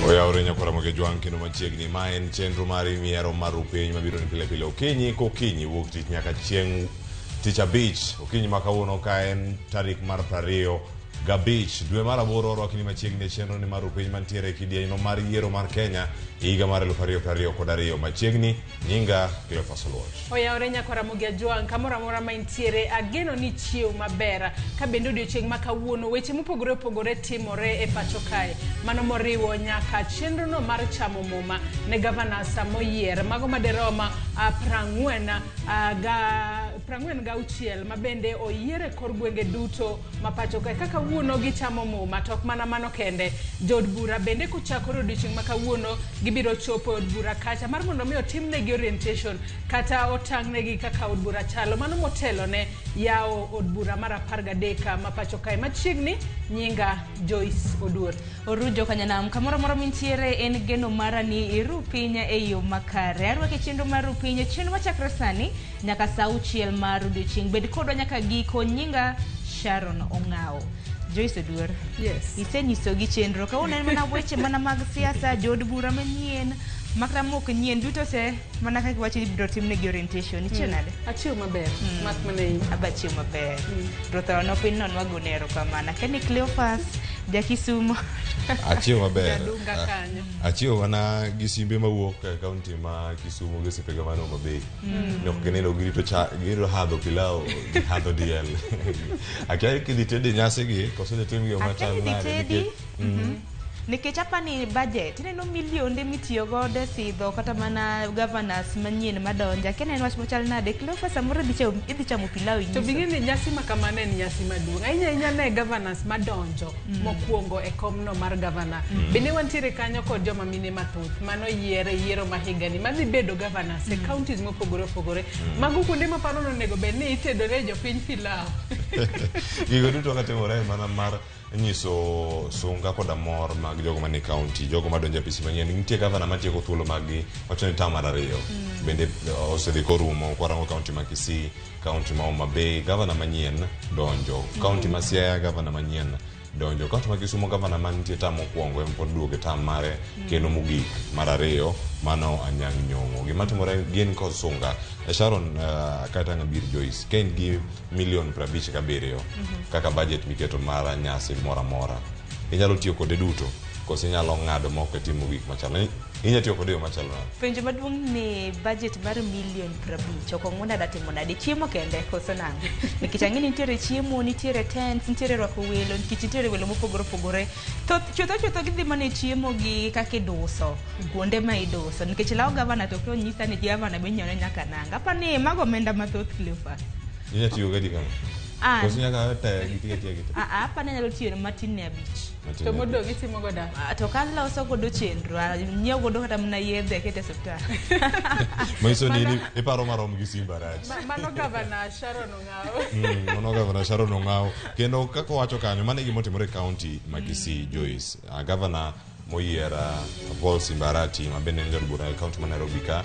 Oyawore nyakwara Moge Jwang' kendo machiegni ma en chenro mari miero mar piny mabiro ni pile pile okinyi kokinyi wuok tich nyaka chieng' tich abich okinyi ma kawuono ka en tarik mar 25 dwe mar aboro orwakni machiegni e chenro ni mar piny mantiere e kidieny mar yiero mar Kenya e higa mar 2022 machiegni nyinga Cleophas Oluoch. Oyawore nyakwara Ramogi Ajwang' kamoro amora ma intiere ageno ni chiew maber ka bende odiochieng' ma kawuono weche mopogore opogore timore e pacho kae mano moriwo nyaka chenro no mar chamo muma ne gavana Samoyier mago maderom 46 ma bende oyier e kor gwenge duto ma pacho kae kaka kawuono gichamo muma to ok mana mano kende jood bura bende kochakore odiochieng' ma kawuono gibiro chopo e od bura kacha mar mondo mi otimnegi orientation kata otang'negi kaka od bura chalo mano motelo ne yawo od bura mar 13 ma pacho kae machiegni nyinga Joyce Oduor. Orujo kanyanam kamoro amora mintiere en geno mara ni iru piny e yo makare. Arwaki chenro mar ru piny, chenro machakre sani nyaka saa auchiel mar odiochieng'. Bed kodwa nyaka giko. Nyinga Sharon Ong'awo. Joyce Oduor. Yes. Isenyisogi chenro. Kawuono en mana weche mana mag siasa, jood bura manyien, makata mok nyien duto te mana kaka iwacho ni ibiro timnegi orientation. Ichiew nade? Achiew maber. Mak mana in. Aba chiew maber. Ruoth ono piny no nwagone erokamano. Akia ni Cleophas, Jakisumo. Achiew maber. Jadunga kanyo. Achiew mana gi simbe mawuok e kaunti ma Kisumu gi osiepega man Homa Bay. Ne ok ginindo girito cha girito hadho pilau gi hadho diel. Akia kidhi tedi nyasi gi koso idhi timgi Akia machal ni idhi nade tedi. nikech Nikech apani budget, ineno milionde mitiyo godo e sidho kata mana governors manyien madonjo. Akia ni en wach machal nade. Cleophas samoro idhi chamo pilau To inyiso. bing'e ni nyasi ma kamano en nyasi maduong'. Ahinya ahinya ne governors madonjo mokwongo e komno mar governor. Bende wantiere kanyo kod joma mine mathoth manoyier e yiero ma higani madhi bedo governors e counties mopogore opogore. Mago kuonde maparo ni onego bed ni itedore jopiny pilau. Gigo duto katimore mana mar nyiso sunga koda mor mag jogo manie kaunti, jogo madonjo e apisi manyien. Nitie gavana matieko thuolo maggi, wacho ni term mar ariyo bende osedhi korumo. Kwarango kaunti ma Kisii, kaunti ma Homa Bay, gavana manyien donjo. Kaunti ma Siaya, gavana manyien donjo. Kaunti ma Kisumo, gavana mantie term mokwongo ema pod duogo e term mare kendo mogik mar ariyo, mano Anyang' Nyong'o. Gima timore gin kod sunga. Sharon kata ang' abir Joyce, ka in gi milion 57 kaka budget miketo mar nyasi moro amora, inyalo tiyo kode duto koso inyalo ng'ado moko e timo gik machalo inyalo tiyo kode e yo machalo nade? Penjo maduong' ni budget mar milion 50 ok ong'wen ada timo nade? Chiemo kende koso nang'o? Nikech ang'e ni nitiere chiemo, nitiere tents, nitiere rwako welo, nikech nitiere welo mopogore opogore. Thoth chutho chutho gidhi mana e chiemo gi kaka iduso, kuonde ma iduso. Nikech law gavana to konyisa ni gavana be inyiewo ne nyaka nanga. Apa ni mago omenda mathoth Cleophas. Inyalo tiyo gadi kama? An. Koso nyaka te gitiyo atiya gi te? Ah, apa ni anyalo tiyo matin ne abich. Matin To ne modong' itimo go da. Ah, to kaloso godo chenro, anyiew godo kata mana yedhe aket e osiptal. Manyiso ni iparo marom gi Simba Rach. Mano gavana Sharon Ong'awo. Mano gavana Sharon Ong'awo. Kendo kaka owacho kanyo, mano e gima otimore e kaunti ma Kisii, Joyce. Gavana moyier Paul Simba Arati ma bende en jaod bura e kaunti ma Nairobi ka,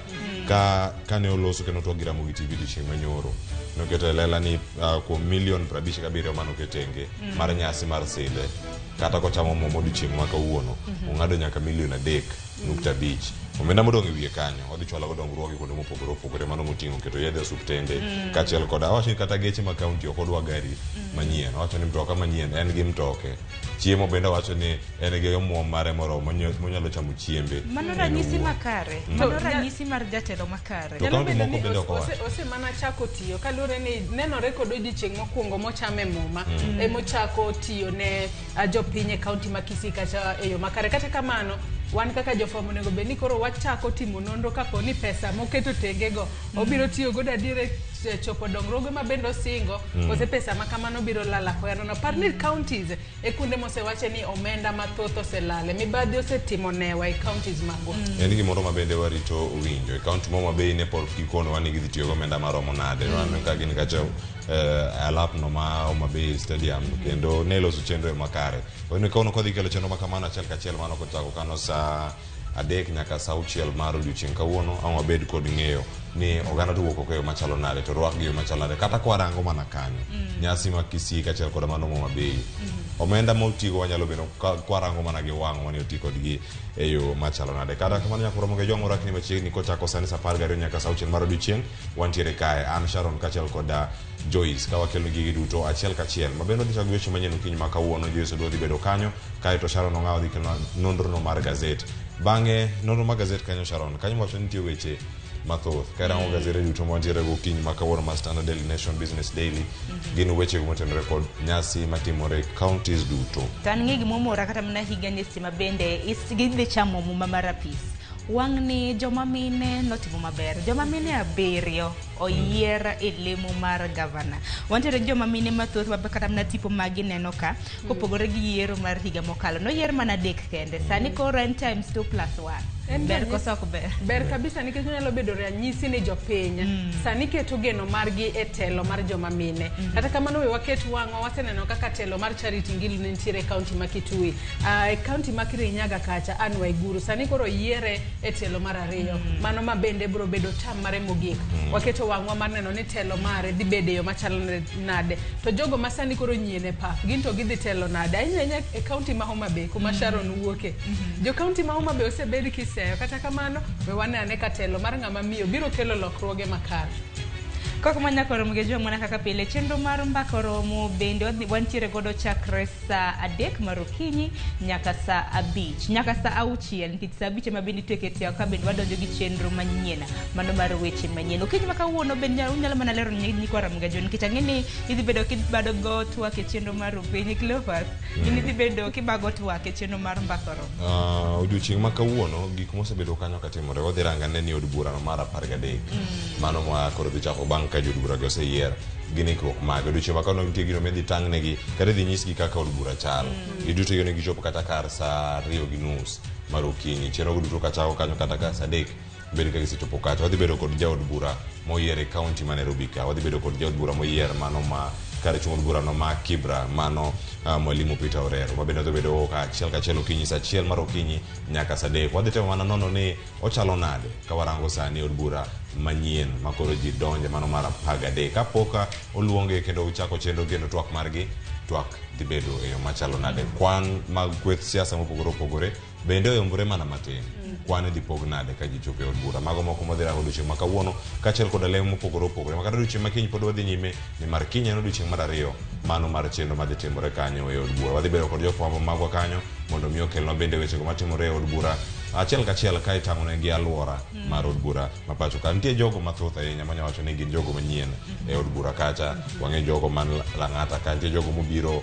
kane oloso kendo otwak gi Ramogi TV odiochieng' manyoro, noketo e lela ni kuom milion 57 manoket tenge mar nyasi mar sidhe, kata kochamo muma odiochieng' ma kawuono, ong'ado nyaka milion 3.5. Omenda modong' e wiye kanyo, odhi chwalo go dongruoge kuonde mopogore opogore, mano moting'o keto yedhe e osuptende, kaachiel kod awacho ni kata geche ma kaunti ok odwa gari manyien. Owacho ni mtoka manyien en gi mtoke. Chiemo bende owacho ni en gi omuom mare moromo monyalo chamo chiembe. Mano en ranyisi owuon. makare. Mano ranyisi mar jatelo makare. To Nyalo kaunti bedo moko ni bende ok owacho. ose mana chako tiyo kaluwore ni nenore kod odiochieng' mokwongo mochame muma emochako tiyo ne jopiny e kaunti ma Kisii kacha e yo makare. Kata kamano, wan kaka jofwambo onego bed ni koro wachako timo nonro kapo ni pesa moketo tengego obiro tiyo godo adier e chopo dongruoge ma bende osingo kose pesa ma kamano biro lal apoya nono. Par ni counties e kuonde mosewache ni omenda mathoth oselale, mibadhi osetimo newa e counties magwa. En gimoro ma bende warito winjo. E kaunti ma Homa Bay ne pod gikonowa ni gidhi tiyo gi omenda maromo nade. Waneno ka gin kacha alapno ma Homa Bay Stadium kendo ne loso chenro e makare. Waneno ka kodhi kelo chenro ma kamano achiel kachiel mano kochako kano saa 3 nyaka saa 6 mar odiochieng' kawuono ang' wabed kod ng'eyo ni oganda to wuok oko e yo machalo nade to rwakgi e yo machalo nade kata kwarango mana kanyo nyasi ma Kisii kaachiel koda mano Homa Bay omenda ma otigo wanyalo bedo kwarango mana gi wang'wa ni oti kodgi e yo machalo nade. Kata kamano nyaka romo gi jwang' orakni machiegni kochako sani saa 12 nyaka saa 6 mar odiochieng' wantiere kae an Sharon kaachiel koda Joyce ka wakelo gigi duto achiel kachiel mabende wadhi chako gi weche manyien okinyi ma kawuono. Joyce Odwa dhi bedo kanyo kaeto Sharon Ong'awo dhi kelo nonro mar gazet. Bang'e nonro mar gazet kanyo Sharon kanyo wacho ni nitie weche mathoth ka irango gazete duto mantiere gokinyi ma kawuono ma Standard, Daily Nation, Business Daily gin weche motenore kod nyasi matimore e counties duto. To an ng'e gimomora kata mana higani seche ma bende gidhi chamo muma mar apis. Wang'ni joma mine notimo maber. Joma mine 7 oyier e lemo mar gavana. Wantiere gi joma mine mathoth ma kata mana tipo magi neno ka kopogore gi yiero mar higa mokalo. Noyier mana 3 kende. Sani koro en times 2 + 1. En Ber koso ok ber? Ber kabisa nikech onyalo bedo ranyisi ni jopiny sani keto geno margi e telo mar joma mine. Kata kamano we waket wang'wa, waseneno kaka telo mar Charity Ngilu ne nitiere e kaunti ma Kitui. E kaunti ma Kirinyaga kacha Anne Waiguru sani koro yiere e telo mar 2. Mano ma bende biro bedo tam mare mogik. Waketo wang'wa mar neno ni telo mare dhi bedo e yo machalo nade. To jogo ma sani koro nyien e pap gin to gidhi telo nade? Ahinya ahinya e kaunti ma Homa Bay kuma Sharon wuoke. Jo kaunti ma Homa Bay osebed kiseyo, kata kamano we wane ane ka telo mar ng'ama miyo biro kelo lokruoge makare. Kok manya koro mgejo mana kaka pile chenro mar mbaka oromo bende wantiere godo chakre saa 3 mar okinyi nyaka saa 5 nyaka saa 6 nikech saa 5 ema bende itieko e ka bende wadonjo gi chenro manyien mano mar weche manyien. Okinyi ma kawuono bende unyalo mana lero ne nyikwa Ramogi nikech ang'e ni idhi bedo kibado go twak e chenro mar Upiny Cleophas, in idhi bedo kibago twak e chenro mar mbaka oromo. Odiochieng' ma kawuono gik mosebedo kanyo katimore wadhi rangane ni od burano mar 13 mano ma koro dhi chako bang' ka jood bura gi oseyier gin ikruok mage. Odiochieng' ma kawuono nitie gino midhi tang'negi kata idhi nyisgi kaka od bura chal. Giduto gino gichopo kata kar saa 2:30 mar okinyi. Chenro go duto kachako kanyo kata kar saa 3 bed ka gisechopo kacha. Wadhi bedo kod jaod bura moyier e kaunti ma Nairobi ka. Wadhi bedo kod jaod bura moyier mano ma kar chung' od burano ma Kibra mano Mwalimu Peter Orero. Mabende wadhi bedo ka achiel kachiel okinyi saa 1 mar okinyi nyaka saa 3. Wadhi temo mana nono ni ochalo nade ka warango sani od bura manyien ma koro ji donje mano mar 13. Kapok oluonge kendo ochako chenro kendo twak margi, twak dhi bedo e yo machalo nade. Kwan mag kweth siasa mopogore opogore bende oyombore mana matin. Kwan idhi pog nade ka ji chopo e od bura. Mago moko modhi rango odiochieng' ma kawuono kaachiel koda lemo mopogore opogore. Makata odiochieng' ma kiny pod wadhi nyime nimar kiny en odiochieng' mar 2 mano mar chenro madhi timore kanyo e od bura. Wadhi bedo kod jofwambo magwa kanyo mondo mi okelnwa bende wechego matimore e od bura achiel kachiel ka itang'onegi alwora mar od bura ma pacho ka. Nitie jogo mathoth ahinya manya wacho ni gin jogo manyien e od bura kacha. Wang'e jogo man Lang'ata ka, nitie jogo mobiro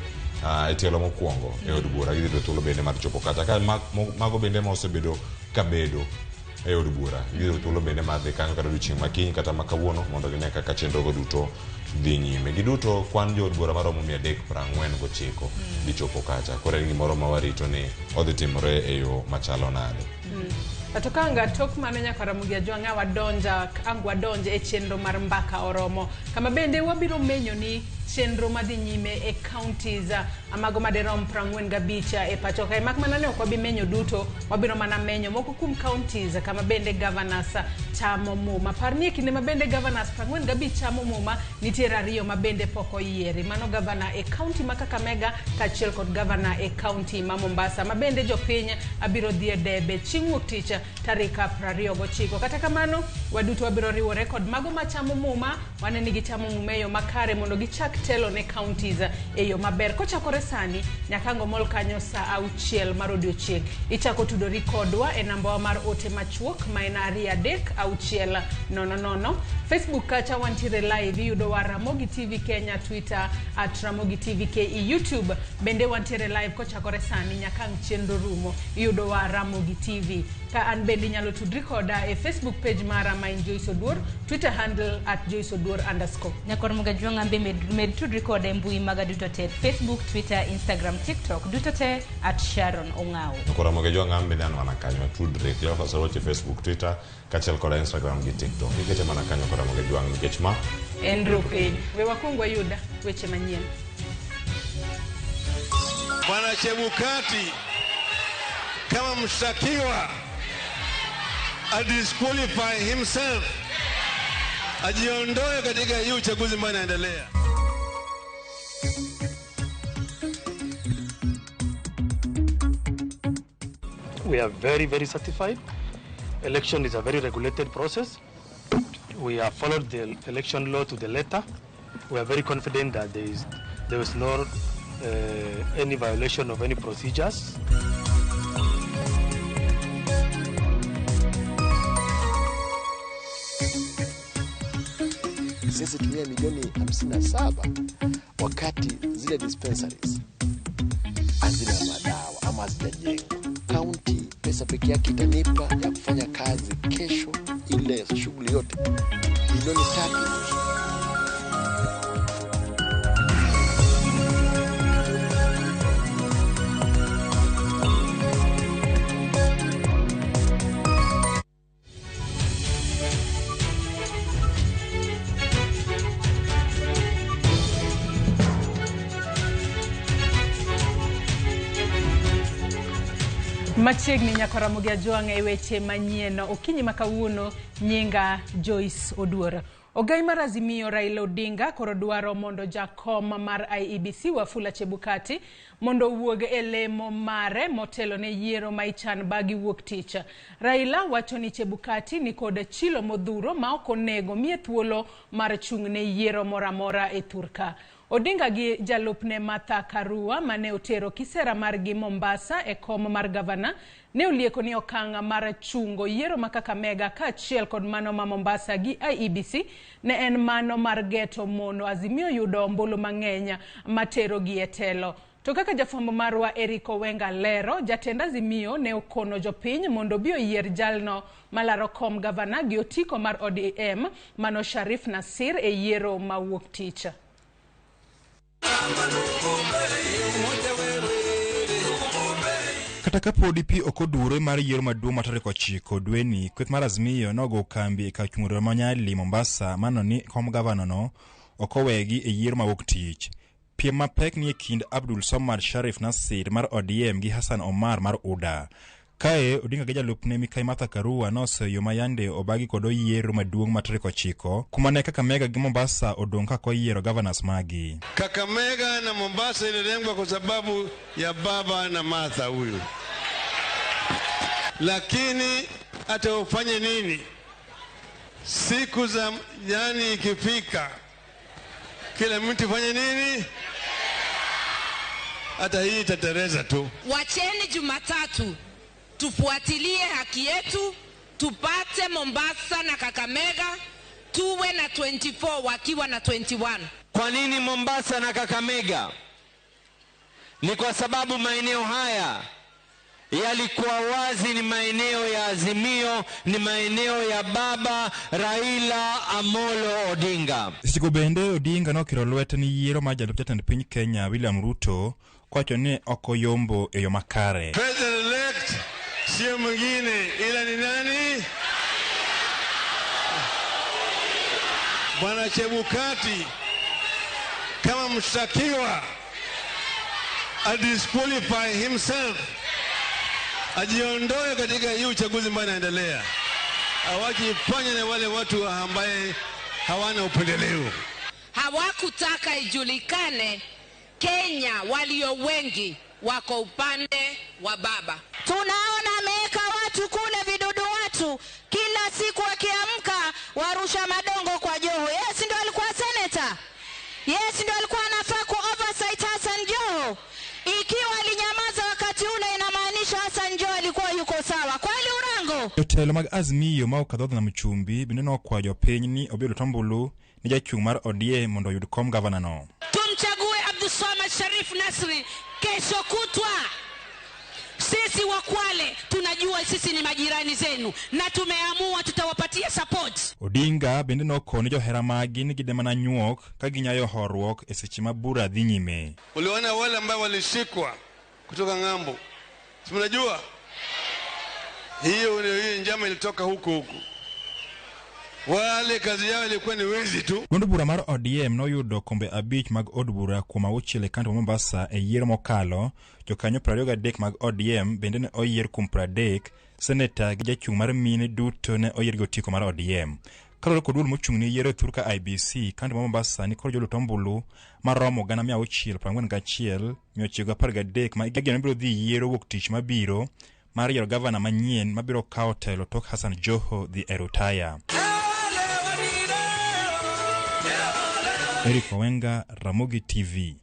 e tielo mokwongo e od bura, gidhi yudo thuolo bende mar chopo kacha. Ka mago bende ma osebedo kabedo e od bura, gidhi yudo thuolo bende mar dhi kanyo kata odiochieng' ma kiny kata ma kawuono mondo gine kaka chenro go duto dhi nyime. Giduto kwan jood bura maromo 349 dhi chopo kacha. Koro en gimoro ma warito ni odhi timore e yo machalo nade. To ka anga tok mano nyaka Ramogi Ajwang'a wadonj e chenro mar mbaka oromo kama bende wabiro menyo ni chenro madhi nyime e counties mago madirom 45 e pacho kae. Mak mana ne ok wabi menyo duto, wabiro mana menyo moko kuom counties kama bende governors chamo muma. Par ni e kinde ma bende governors 45 chamo muma, nitiere 2 ma bende pok oyieri. Mano governor e county ma Kakamega kaachiel kod governor e county ma Mombasa ma bende jopiny abiro dhi e debe chieng' wuok tich tarik 29. Kata kamano waduto wabiro riwore kod mago machamo muma, wane ni gichamo muma e yo makare mondo gichak telo ne counties e yo maber. Kochakore sani nyaka ang' omol kanyo saa 6 mar odiochieng'. Ichako tudori kodwa e nambawa mar ote machuok ma en 2 3 6 0 0. Facebook kacha wantiere live, iyudowa Ramogi TV Kenya, Twitter @Ramogi TV KE, YouTube bende wantiere live kochakore sani nyaka ang' chenro rumo, iyudowa Ramogi TV. Ka an bende inyalo tudri koda e Facebook page mara ma en Joyce Oduor, Twitter handle @JoyceOduor_. Nyakor Ramogi Ajwang'a be med tudri koda e mbui maga duto te, Facebook, Twitter, Instagram, TikTok duto te @Sharon Ong'awo. Nyakor Ramogi Ajwang'a bende an mana kanyo tudri Cleophas Oroche Facebook, Twitter kaachiel koda Instagram gi TikTok. Ikete mana kanyo kod Ramogi Ajwang' nikech ma en Rupiny. We wakwong wayud weche manyien. Bwana Chebukati kama mshtakiwa A disqualify himself, ajiondoe katika hii uchaguzi ambayo inaendelea. We are very, very satisfied. Election is a very regulated process. We have followed the election law to the letter. We are very confident that there is no any violation of any procedures. Sisi tumia milioni 57 wakati zile dispensaries hazina madawa ama hazijajengwa. Kaunti pesa peke yake itanipa ya kufanya kazi kesho, ile shughuli yote milioni 3.5. Machiegni nyako Ramogi Ajwang' e weche manyien okinyi ma kawuono. Nyinga Joyce Oduor. Ogai mar Azimio Raila Odinga koro dwaro mondo jakom mar IEBC Wafula Chebukati mondo owuog e lemo mare motelo ne yiero ma ichan bagi wuok tich. Raila wacho ni Chebukati ni kod chilo modhuro ma ok onego miye thuolo mar chung' ne yiero moro amora e thurka. Odinga gi jalupne Martha Karua mane otero kisera margi Mombasa e kom mar gavana ne olieko ni okang' mar chungo yiero ma Kakamega kaachiel kod mano ma Mombasa gi IEBC ne en mano mar geto mono Azimio yudo ombulu mang'eny matero gi e telo. To kaka jafwambo marwa Eric Owenga lero, jatend Azimio ne okono jopiny mondo obi oyier jalno malaro kom gavana gi otiko mar ODM mano Sharif Nasir e yiero mawuok tich. Kata kapodi pi ok oduwore mar yiero maduong' ma tarik 9 dweni, kweth mar Azimio nogo kambi e kar chung' ma Nyali, Mombasa, mano ni kom gavana no ok owegi e yiero mawuok tich. Piem mapek ni e kind Abdul Somad Sharif Nasir mar ODM gi Hassan Omar mar UDA. Kae Odinga gi jalupne Mikai Martha Karua noseyo yo ma yande obagi kod yiero maduong' ma tarik 9 kuma ne Kakamega gi Mombasa odong' ka oyiero governors magi. Kakamega na Mombasa ililengwa kwa sababu ya baba na Martha huyu, lakini hata ufanye nini, siku za nyani ikifika, kila mtu fanye nini, hata hii itatereza tu. Wacheni Jumatatu tufuatilie haki yetu, tupate Mombasa na Kakamega, tuwe na 24 wakiwa na 21. Kwa nini Mombasa na Kakamega? Ni kwa sababu maeneo haya yalikuwa wazi ni maeneo ya Azimio, ni maeneo ya baba Raila Amolo Odinga. Sechego bende Odinga nokiro lwete ni yiero mar jalup jatend piny Kenya William Ruto kowacho ni ok oyombo e yo makare. President elect sio mwingine ila ni nani? Bwana Chebukati kama mshtakiwa a disqualify himself, ajiondoe katika hii uchaguzi ambayo inaendelea, awajifanye na wale watu ambaye hawana upendeleo. Hawakutaka ijulikane Kenya walio wengi wako upande wa baba. Tunaona ameweka watu kule vidudu watu, kila siku akiamka warusha madongo kwa Joho. Yes, ndio alikuwa senator. Yes, ndio alikuwa anafaa ku oversight Hassan Joho. Ikiwa alinyamaza wakati ule, inamaanisha Hassan Joho alikuwa yuko sawa. Kweli Urango? Jotelo mag Azimio ma okadho nam chumbi bende nokwayo jopiny ni obi oluw ombulu ne jachung' mar ODM mondo oyud kom gavana no. Tumchague Abdulswamad Sharif Nasri kesho kutwa. Sisi wa Kwale tunajua sisi ni majirani zenu na tumeamua tutawapatia support. Odinga bende nokone johera magi ni gide mana nyuok ka ginyayo horuok e seche ma bura dhi nyime. Uliona wale ambao walishikwa kutoka ng'ambo, si mnajua hiyo ndio hiyo njama ilitoka huku huku. Wale kazi yao ilikuwa ni wezi tu. Duond bura mar ODM noyudo kombe 5 mag od bura kuom 6 e kaunti ma Mombasa e yiero mokalo. Jokanyo 23 mag ODM bende ne oyier kuom 30, seneta gi jachung' mar mine duto ne oyier gi otiko mar ODM. Kaluwore kod duol mochung' ne yiero e thurka IBC, kaunti ma Mombasa ni kod jolut ombulu maromo 641,913 ma igeno ni biro dhi yiero wuok tich mabiro mar yiero gavana manyien mabiro kawo telo tok Hassan Joho dhi e rutaya. Eric Owenga, Ramogi TV.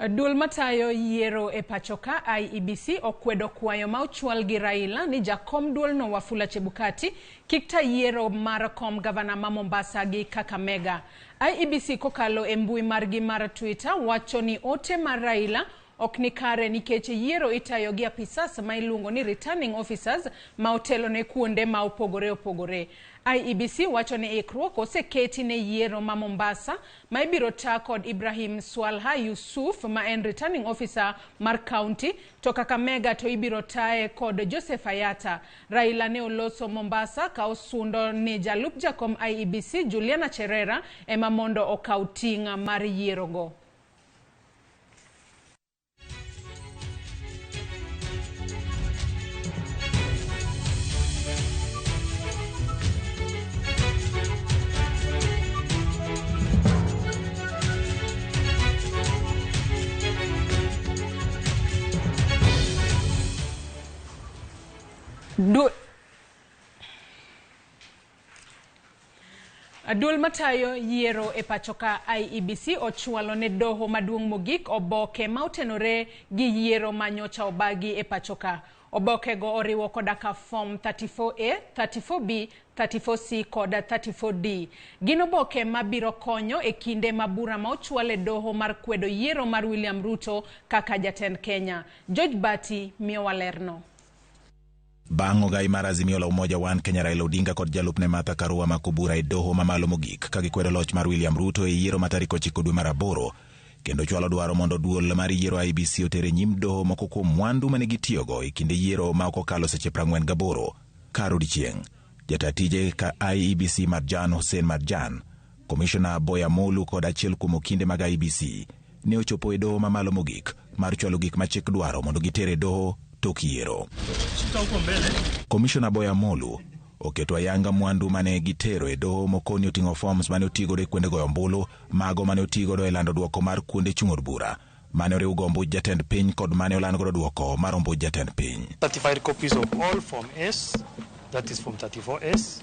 Duol matayo yiero e pachoka IEBC okwedo kwayo ma ochwal gi Raila ni jakom duolno Wafula Chebukati kik ta yiero mar kom gavana ma Mombasa gi Kakamega. IEBC kokalo e mbui margi mar Twitter wacho ni ote mar Raila ok ni kare nikech yiero itayo gi apisas ma iluongo ni returning officers ma otelo ne kuonde ma opogore opogore. IEBC wacho ni ikruok oseketi ne yiero ma Mombasa ma ibiro ta kod Ibrahim Swalha Yusuf ma en returning officer mar county, to Kakamega to ibiro taye kod Joseph Ayata. Raila ne oloso Mombasa ka osundo ni jalup jakom IEBC Juliana Cherera ema mondo okaw ting' mar yierogo. Duol matayo yiero e pachoka IEBC ochwalo ne doho maduong' mogik oboke ma otenore gi yiero ma nyocha obagi e pachoka. Obokego oriwo koda ka form 34A, 34B, 34C kod 34D. Gin oboke mabiro konyo e kinde ma bura ma ochwal e doho mar kwedo yiero mar William Ruto kaka jatend Kenya. George Bati miyowa lerno. Bang' ogai mar Azimio la Umoja One Kenya Raila Odinga kod jalupne Martha Karua mako bura e doho mamalo mogik ka gikwedo loch mar William Ruto e yiero ma tarik 9 dwe mar 8 kendo chwalo dwaro mondo duol mar yiero IEBC oter e nyim doho moko kuom mwandu mane gitiyogo e kinde yiero ma ok okalo seche 48 kar odiechieng'. Jata tije ka IEBC Marjan Hussein Marjan, Komishona Boya Molu kod achiel kuom okinde mag IEBC ne ochopo e doho mamalo mogik mar chwalo gik ma chik dwaro mondo giter e doho tok yiero. Komishona Boya Molu oketo ayanga mwandu mane gitero e doho mokoni oting'o forms mane otigodo e kuonde goyo ombulu, mago mane otigodo e lando duoko mar kuonde chung' od bura, mane oriwgo ombuch jatend piny kod mane oland godo duoko mar ombuch jatend piny. Certified copies of all form S, that is form 34S,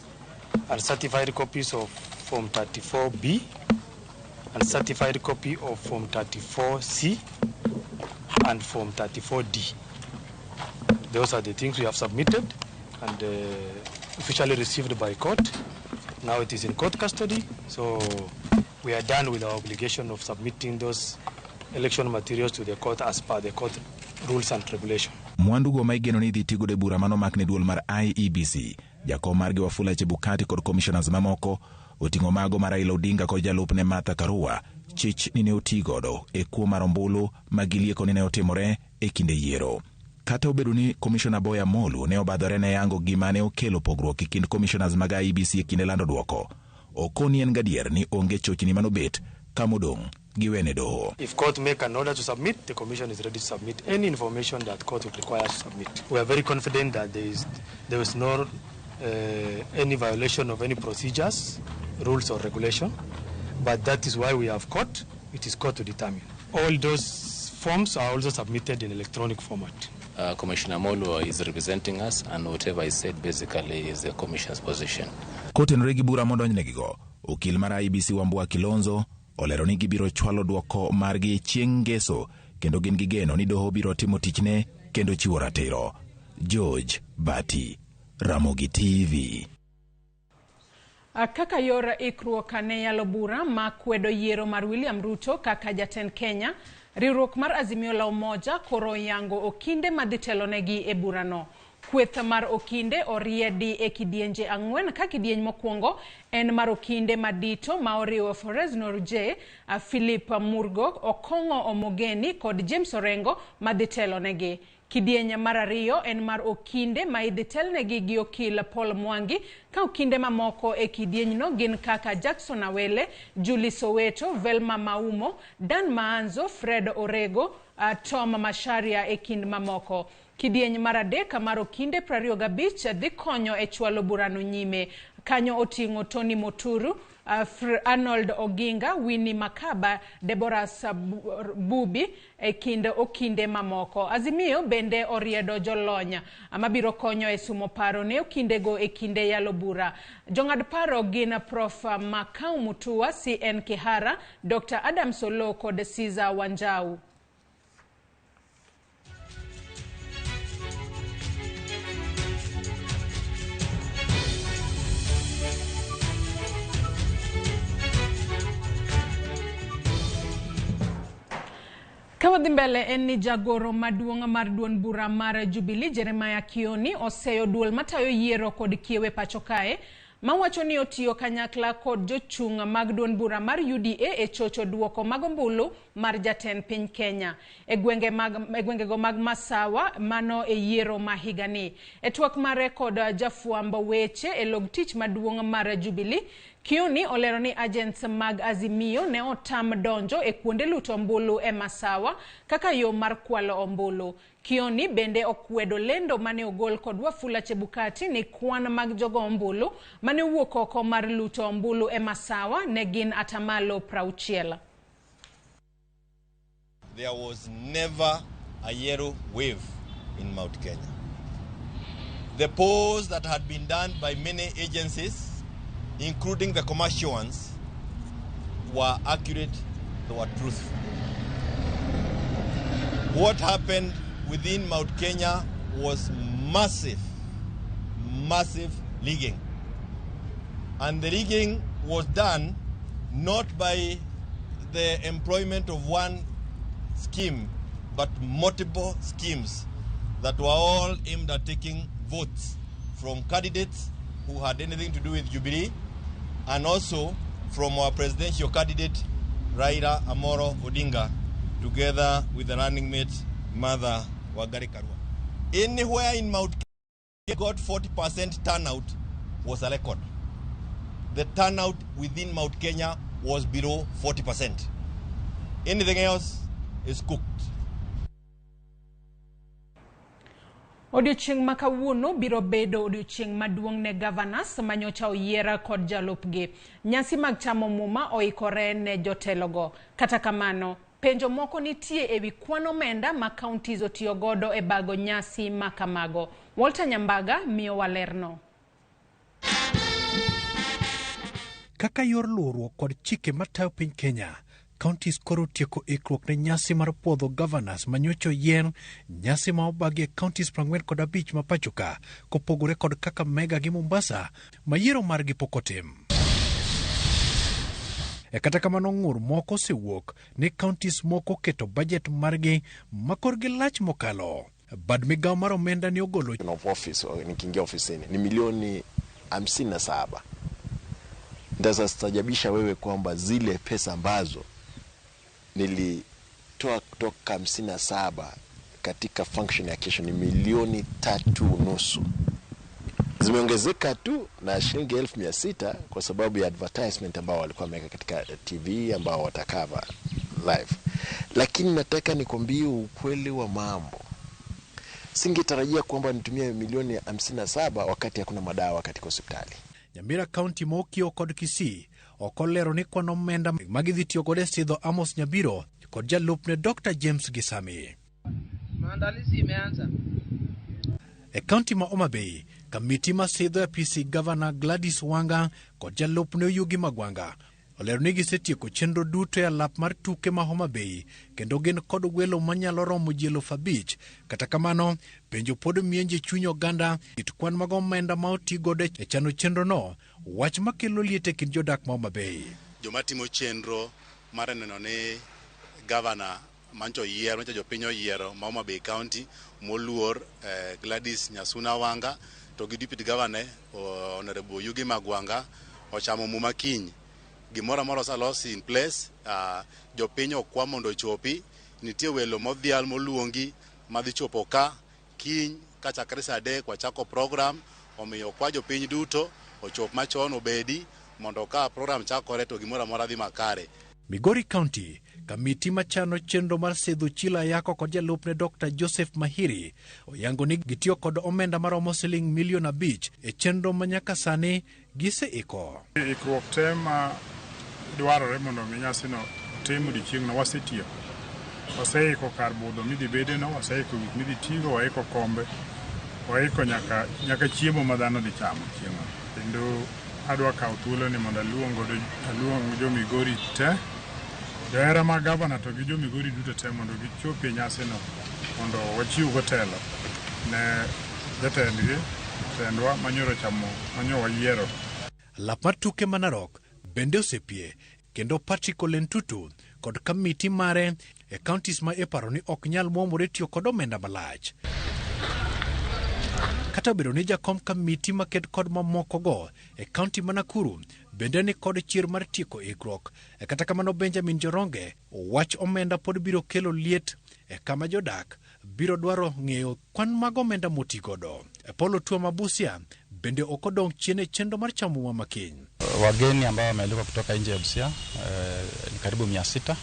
and certified copies of form 34B, and certified copy of form 34C and form 34D. Those are the things we have submitted and officially received by court. Now it is in court custody, so we are done with our obligation of submitting those election materials to the court as per the court rules and regulation. Mwandugo ma igeno ni idhi tigodo e bura manomak ne duol mar IEBC, jakom margi Wafula Chebukati kod commissioners mamoko oting'o mago mar Raila Odinga kod jalupne Martha Karua, chich ni ne otigodo e kuo mar ombulu ma gilieko ni ne otimore e kinde yiero. Kata obedo ni Komishona Boya Molu ne obadhore ne yango gima ne okelo pogruok e kind commissioners mag IEBC e kinde lando duoko, okoni en gadier ni onge chochni manobet kamodong' giwene doho. If court make an order to submit, the commission is ready to submit any information that court would require to submit. We are very confident that there is no any violation of any procedures, rules or regulation, but that is why we have court. It is court to determine. All those forms are also submitted in electronic format. Commissioner Molu is representing us, and whatever he said basically is the commission's position. Kotenore gi bura modonjnegigo, okil mar IEBC Wambua Kilonzo olero ni gibiro chwalo duoko margi chieng' ngeso kendo gin gi geno ni doho biro timo tichne kendo chiwo ratiro. George Bati, Ramogi TV. Kaka yor ikruok ne yalo bura ma kwedo yiero mar William Ruto kaka jatend Kenya, riwruok mar Azimio la Umoja koro yango okinde madhi telonegi e burano. Kweth mar okinde oriedi e kidienje 4 ka kidieny mokwongo en mar okinde madito ma oriwo Forez Norje, Philip Murgo, Okong'o Omogeni kod James Orengo madhi telonegi. Kidieny mar 2 en mar okinde ma idhi telnegi gi okil Paul Mwangi, ka okinde mamoko e kidienyno gin kaka Jackson Awele, Julie Soweto, Velma Maumo, Dan Maanzo, Fred Orego, Tom Masharia e kind mamoko. Kidieny mar 3 mar okinde 25 dhi konyo e chwalo burano nyime. Kanyo oting'o Tony Moturu, Arnold Oginga, Winnie Makaba, Deborah Bubi e kind okinde mamoko. Azimio bende oriedo jolony mabiro konyo e sumo paro ne okindego e kinde yalo bura. Jong'ad paro gin Prof Makau Mutua, CN Kihara, Dr. Adam Solo kod Caesar Wanjau. Kawadhi mbele en ni jagoro maduong' mar duond bura mar Jubilee Jeremiah Kioni oseyo duol matayo yiero kod kiewe pacho kae mawacho ni otiyo kanyakla kod jochung' mag duond bura mar UDA e chocho duoko mag ombulu mar jatend piny Kenya e gwengego mag Masawa mano e yiero ma higani. E twak mare kod jafwambo weche e log tich maduong' mar Jubilee, Kioni olero ni agents mag Azimio ne otam donjo e kuonde luto ombulu e Masawa kaka yo mar kwalo ombulu. Kioni bende okwedo lendo mane ogol kod Wafula Chebukati ni kwan mag jogo ombulu mane owuok oko mar luto ombulu e Masawa ne gin atamalo 60. There was never a yellow wave in Mount Kenya. The polls that had been done by many agencies, including the commercial ones, were accurate, they were truthful. What happened within Mount Kenya was massive, massive rigging. And the rigging was done not by the employment of one scheme, but multiple schemes that were all aimed at taking votes from candidates who had anything to do with Jubilee, and also from our presidential candidate, Raila Amolo Odinga, together with the running mate, Martha Wangari Karua. Anywhere in Mount Kenya got 40% turnout was a record. The turnout within Mount Kenya was below 40%. Anything else is cooked. Odiochieng' ma kawuono biro bedo odiochieng' maduong' ne governors manyocha oyiera kod jalupgi. Nyasi mag chamo muma oikore ne jotelogo. Kata kamano, penjo moko nitie ewi kwan omenda ma counties otiyo godo e bago nyasi ma kamago. Walter Nyambaga miyo walerno. Kaka yor luwruok kod chike matayo piny Kenya, counties koro tieko ikruok ne nyasi mar puodho governors manyocha oyier, nyasi ma obagi e counties 45 ma pacho ka, kopogore kod Kakamega gi Mombasa ma yiero margi pok otim. E kata kamano ng'ur moko osewuok ni counties moko oketo budget margi ma korgi lach mokalo. Bad migawo mar omenda ni ogolo of office, nikiingia ofisini ni milioni 57. Nitastajabisha wewe kwamba zile pesa ambazo nilitoa kutoka 57 katika function ya kesho ni milioni 3.5. Zimeongezeka tu na shilingi 1,600 kwa sababu ya advertisement ambao walikuwa wameweka katika TV ambao watakava live. Lakini nataka nikwambie ukweli wa mambo. Singetarajia kwamba nitumie milioni 57 wakati hakuna madawa katika hospitali. Nyamira County mokiewo kod Kisii ok olero ni kwan omenda ma gidhi tiyo godo e sidho Amos Nyabiro kod jalupne Dr. James Gisami. Maandalizi imeanza. E kaunti ma Homa Bay, kamiti ma sidho e apisi Gavana Gladys Wanga kod jalupne Oyugi Magwanga olero ni gisetieko chenro duto e alap mar tuke ma Homa Bay kendo gin kod welo manyalo romo ji 5,000. Kata kamano, penjo pod mienje chuny oganda kit kwan mag omenda ma oti godo e chano chenrono, wach makelo liet e kind jodak ma Homa Bay. Joma timo chenro mar neno ni gavana Mancho oyier, mancho jopiny oyiero ma Homa Bay County moluor Gladys Nyasuna Wanga to gi Deputy Governor Honorable Oyugi Magwanga ochamo muma kiny. Gimoro amora oselos in place, jopiny okwa mondo ochopi, nitie welo modhial moluongi madhi chopo ka kiny kachakre saa 3 wachako program, omiyo kwa jopiny duto ochop machon obedi mondo ka program chakore to gimoro amora dhi makare. Migori County, kamiti machano chenro mar sidho Chila Ayako kod jalupne Dr. Joseph Mahiri oyango ni gitiyo kod omenda maromo siling milion 5 e chenro ma nyaka sani giseiko. Ikruok te ma dwarore mondo mi nyasino otim odiochieng'no wasetieko. Waseiko kar budho midhi bedeno, waseiko gik midhi tigo, waiko kombe, waiko nyaka chiemo ma dhano dhi chamo chieng'no. Kendo adwa kawo thuolo ni mondo aluong jo Migori te, johera mag gavana to gi jo Migori duto te mondo gichopi e nyasino mondo wachiw go telo ne jatendgi, jatendwa manyoro chamo, manyo wayiero. Lap mar tuke ma Narok bende osepie kendo Patrick Ole Ntutu kod kamiti mare e counties ma iparo ni ok nyal mwomore tiyo kod omenda malach. Kata obedo ni jakom kamiti maked kod mamokogo e county ma Nakuru bende ni kod chir mar tieko ikruok. Kata kamano Benjamin Joronge wach omenda pod biro kelo liet e kama jodak biro dwaro ng'eyo kwan mag omenda motigodo. Paul Otuoma Mabusia bende ok odong' chien e chenro mar chamo muma makiny. Wageni ambao wamealikwa kutoka nje ya Busia ni karibu 600,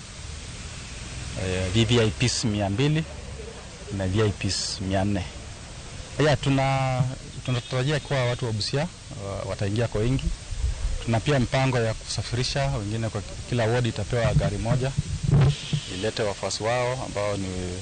VVIPs 200 na VIPs 400. Ya tunatarajia kuwa watu wa Busia wataingia kwa wingi. Tuna pia mpango ya kusafirisha wengine, kwa kila ward itapewa gari moja ilete wafuasi wao ambao ni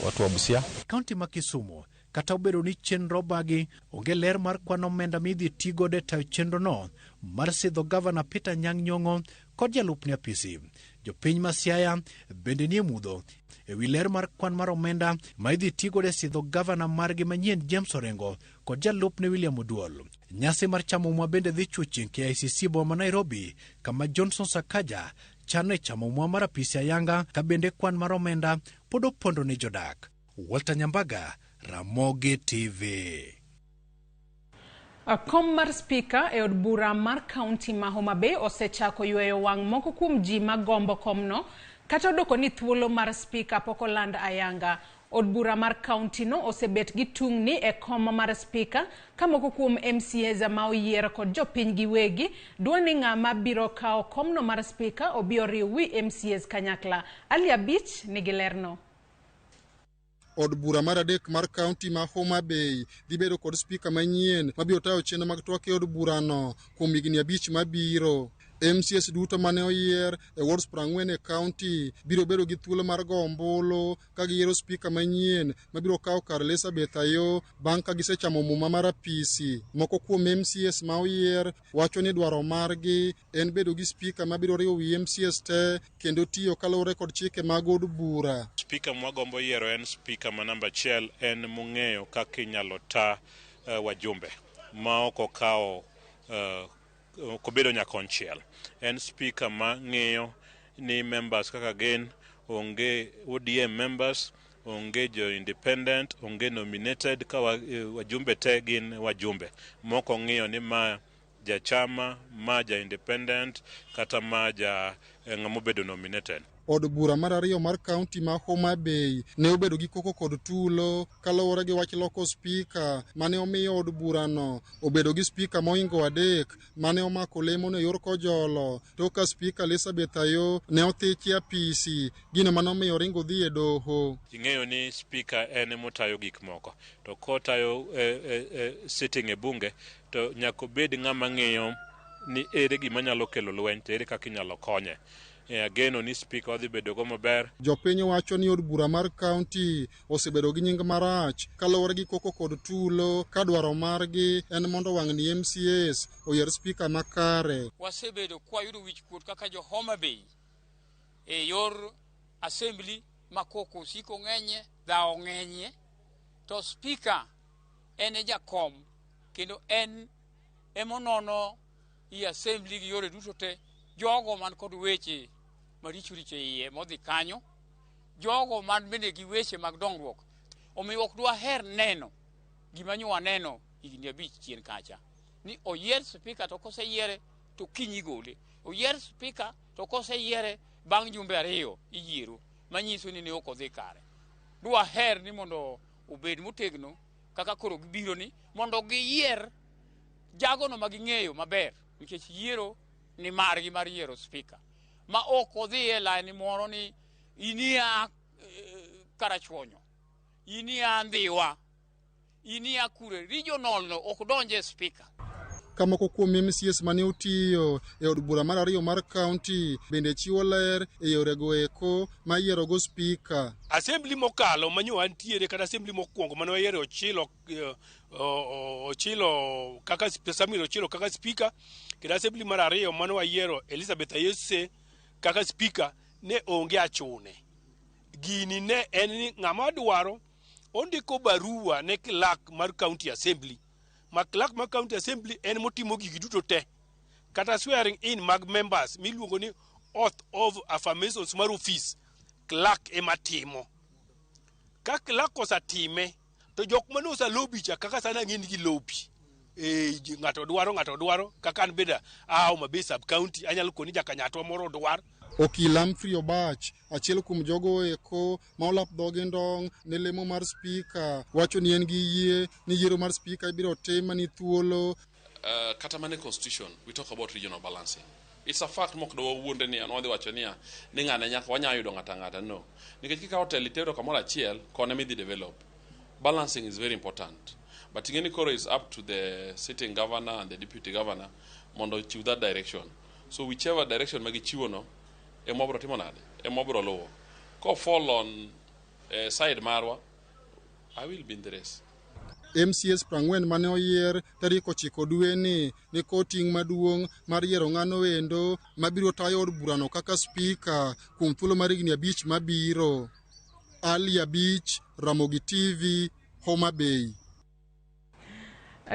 watu wa Busia. Kaunti ma Kisumu kata obedo ni chenro bagi onge ler mar kwan omenda midhi tigodo e tayo chenrono mar sidho gavana Peter Anyang' Nyong'o kod jalupne apisi. Jopiny ma Siaya bende nie mudho ewi ler mar kwan mar omenda ma idhi tigodo e sidho gavana margi manyien James Orengo kod jalupne William Oduol. Nyasi mar chamo muma bende dhi chwo chieng' KICC boma ma Nairobi kama Johnson Sakaja chano e chamo muma mar apisi ayanga ka bende kwan mar omenda pod opondo ne jodak. Walter Nyambaga, Ramogi TV. Kom mar spika e od bura mar kaunti ma Homa Bay osechako yweyo wang' moko kuom ji magombo komno kata odoko ni thuolo mar spika pok oland ayanga. Od bura mar kaunti no osebet gi tungni e kom mar spika ka moko kuom MCAs ma oyier kod jopiny giwegi dwa ni ng'ama biro kawo komno mar spika obi oriw wi MCAs kanyakla. Ali Abich nigi lerno. Od bura mar 3 mar kaunti ma Homa Bay dhi bedo kod spika manyien mabiro tayo chenro mag twak e od burano kuom higni 5 mabiro. MCAs duto mane oyier e wards 40 e kaunti biro bedo gi thuolo mar go ombulu ka giyiero spika manyien mabiro kawo kar Elizabeth Ayo bang' ka gisechamo muma mar apisi. Moko kuom MCAs ma oyier wacho ni dwaro margi en bedo gi spika mabiro riwo wi MCAs te kendo tiyo kaluwore kod chike mag od bura. Spika mwagombo yiero en spika ma namba 1 en mong'eyo kaka inyalo ta wajumbe ma ok okawo kobedo nyakonchiel. En spika ma ng'iyo ni members kaka gin onge ODM members, onge jo independent, onge nominated, ka wajumbe te gin wajumbe. Moko ng'iyo ni ma jachama, ma ja independent, kata ma ja ng'ama obedo nominated. Od bura mar 2 mar kaunti ma Homa Bay ne obedo gi koko kod tulo kaluwore gi wach loko spika mane omiyo od burano obedo gi spika moingo 3 mane omako lemono e yor kojolo to ka spika Elizabeth Ayo ne othichi apisi, gino mane omiyo oringo dhi e doho. Ing'eyo ni spika en emotayo gik moko, to kotayo sitting e bunge to nyaka obed ng'ama ng'iyo ni ere gima nyalo kelo lweny to ere kaka inyalo konye. Ageno ni spika odhi bedo go maber. Jopiny wacho ni od bura mar kaunti osebedo gi nying marach kaluwore gi koko kod tulo ka dwaro margi en mondo wang'ni MCAs oyier spika makare. Wasebedo kwayudo wichkuot kaka jo Homa Bay e yor assembly ma koko osiko ng'enye, dhawo ng'enye, to spika en e jakom kendo en emonono i assembly gi yore duto te jogo man kod weche maricho richo iye modhi kanyo jogo man bende gi weche mag dongruok. Omiyo ok dwaher neno gima nyo waneno higni 5 chien kacha, ni oyier spika to koseyiere to kiny igole, oyier spika to koseyiere bang' jumbe 2 iyiero, manyiso ni ne ok odhi kare. Dwaher ni mondo obed motegno kaka koro gibiro ni mondo giyier jagono ma ging'eyo maber, nikech yiero ni margi mar yiero spika, ma ok odhi e line moro ni inia Karachuonyo, inia Ndhiwa, inia kure, regional no ok donje spika. Ka moko kuom MCAs mane otiyo e od bura mar 2 mar kaunti bende chiwo ler e yorego eko ma yierogo spika. Assembly mokalo manyo wantiere kata assembly mokwongo mane wayiero Ochilo kaka Samuel Ochilo kaka spika, kendo assembly mar 2 mane wayiero Elizabeth Ayese kaka spika, ne onge achune. Gini ne en ni ng'ama dwaro ondiko barua ne clerk mar county assembly, ma clerk mar county assembly en motimo gigi duto te, kata swearing in mag members miluongo ni oath of affirmations mar office, clerk ema timo. Ka clerk osetime to jok mane oselobi cha, kaka sani ang'e ni gilobi, ng'ato dwaro kaka an bende a Homa Bay sub county anyalo koni jakanyatwa moro dwar. Okil Humphrey Obach, achiel kuom jogo eko ma olap dhoge ndong' ne lemo mar spika, wacho ni en gi yie ni yiero mar spika ibiro tim mani thuolo. Kata mana constitution, we talk about regional balancing. It's a fact mok do wuonde ni an wadhi wacho niya ni ng'ane nyaka wanyalo yudo ng'ata ng'ata, no, nikech kikawo telo itero kamoro achiel kone midhi develop. Balancing is very important, but ing'e ni koro is up to the sitting governor and the deputy governor mondo ochiw that direction. So whichever direction magichiwo no ema wabiro timo nade, ema wabiro luwo. Ko fall on side marwa, I will be in the race. MCAs 40 mane oyier tarik 9 dweni ni kod ting' maduong' mar yiero ng'ano endo mabiro tayo od burano kaka spika kuom thuolo mar higni 5 mabiro. Ali Abich, Ramogi TV, Homa Bay.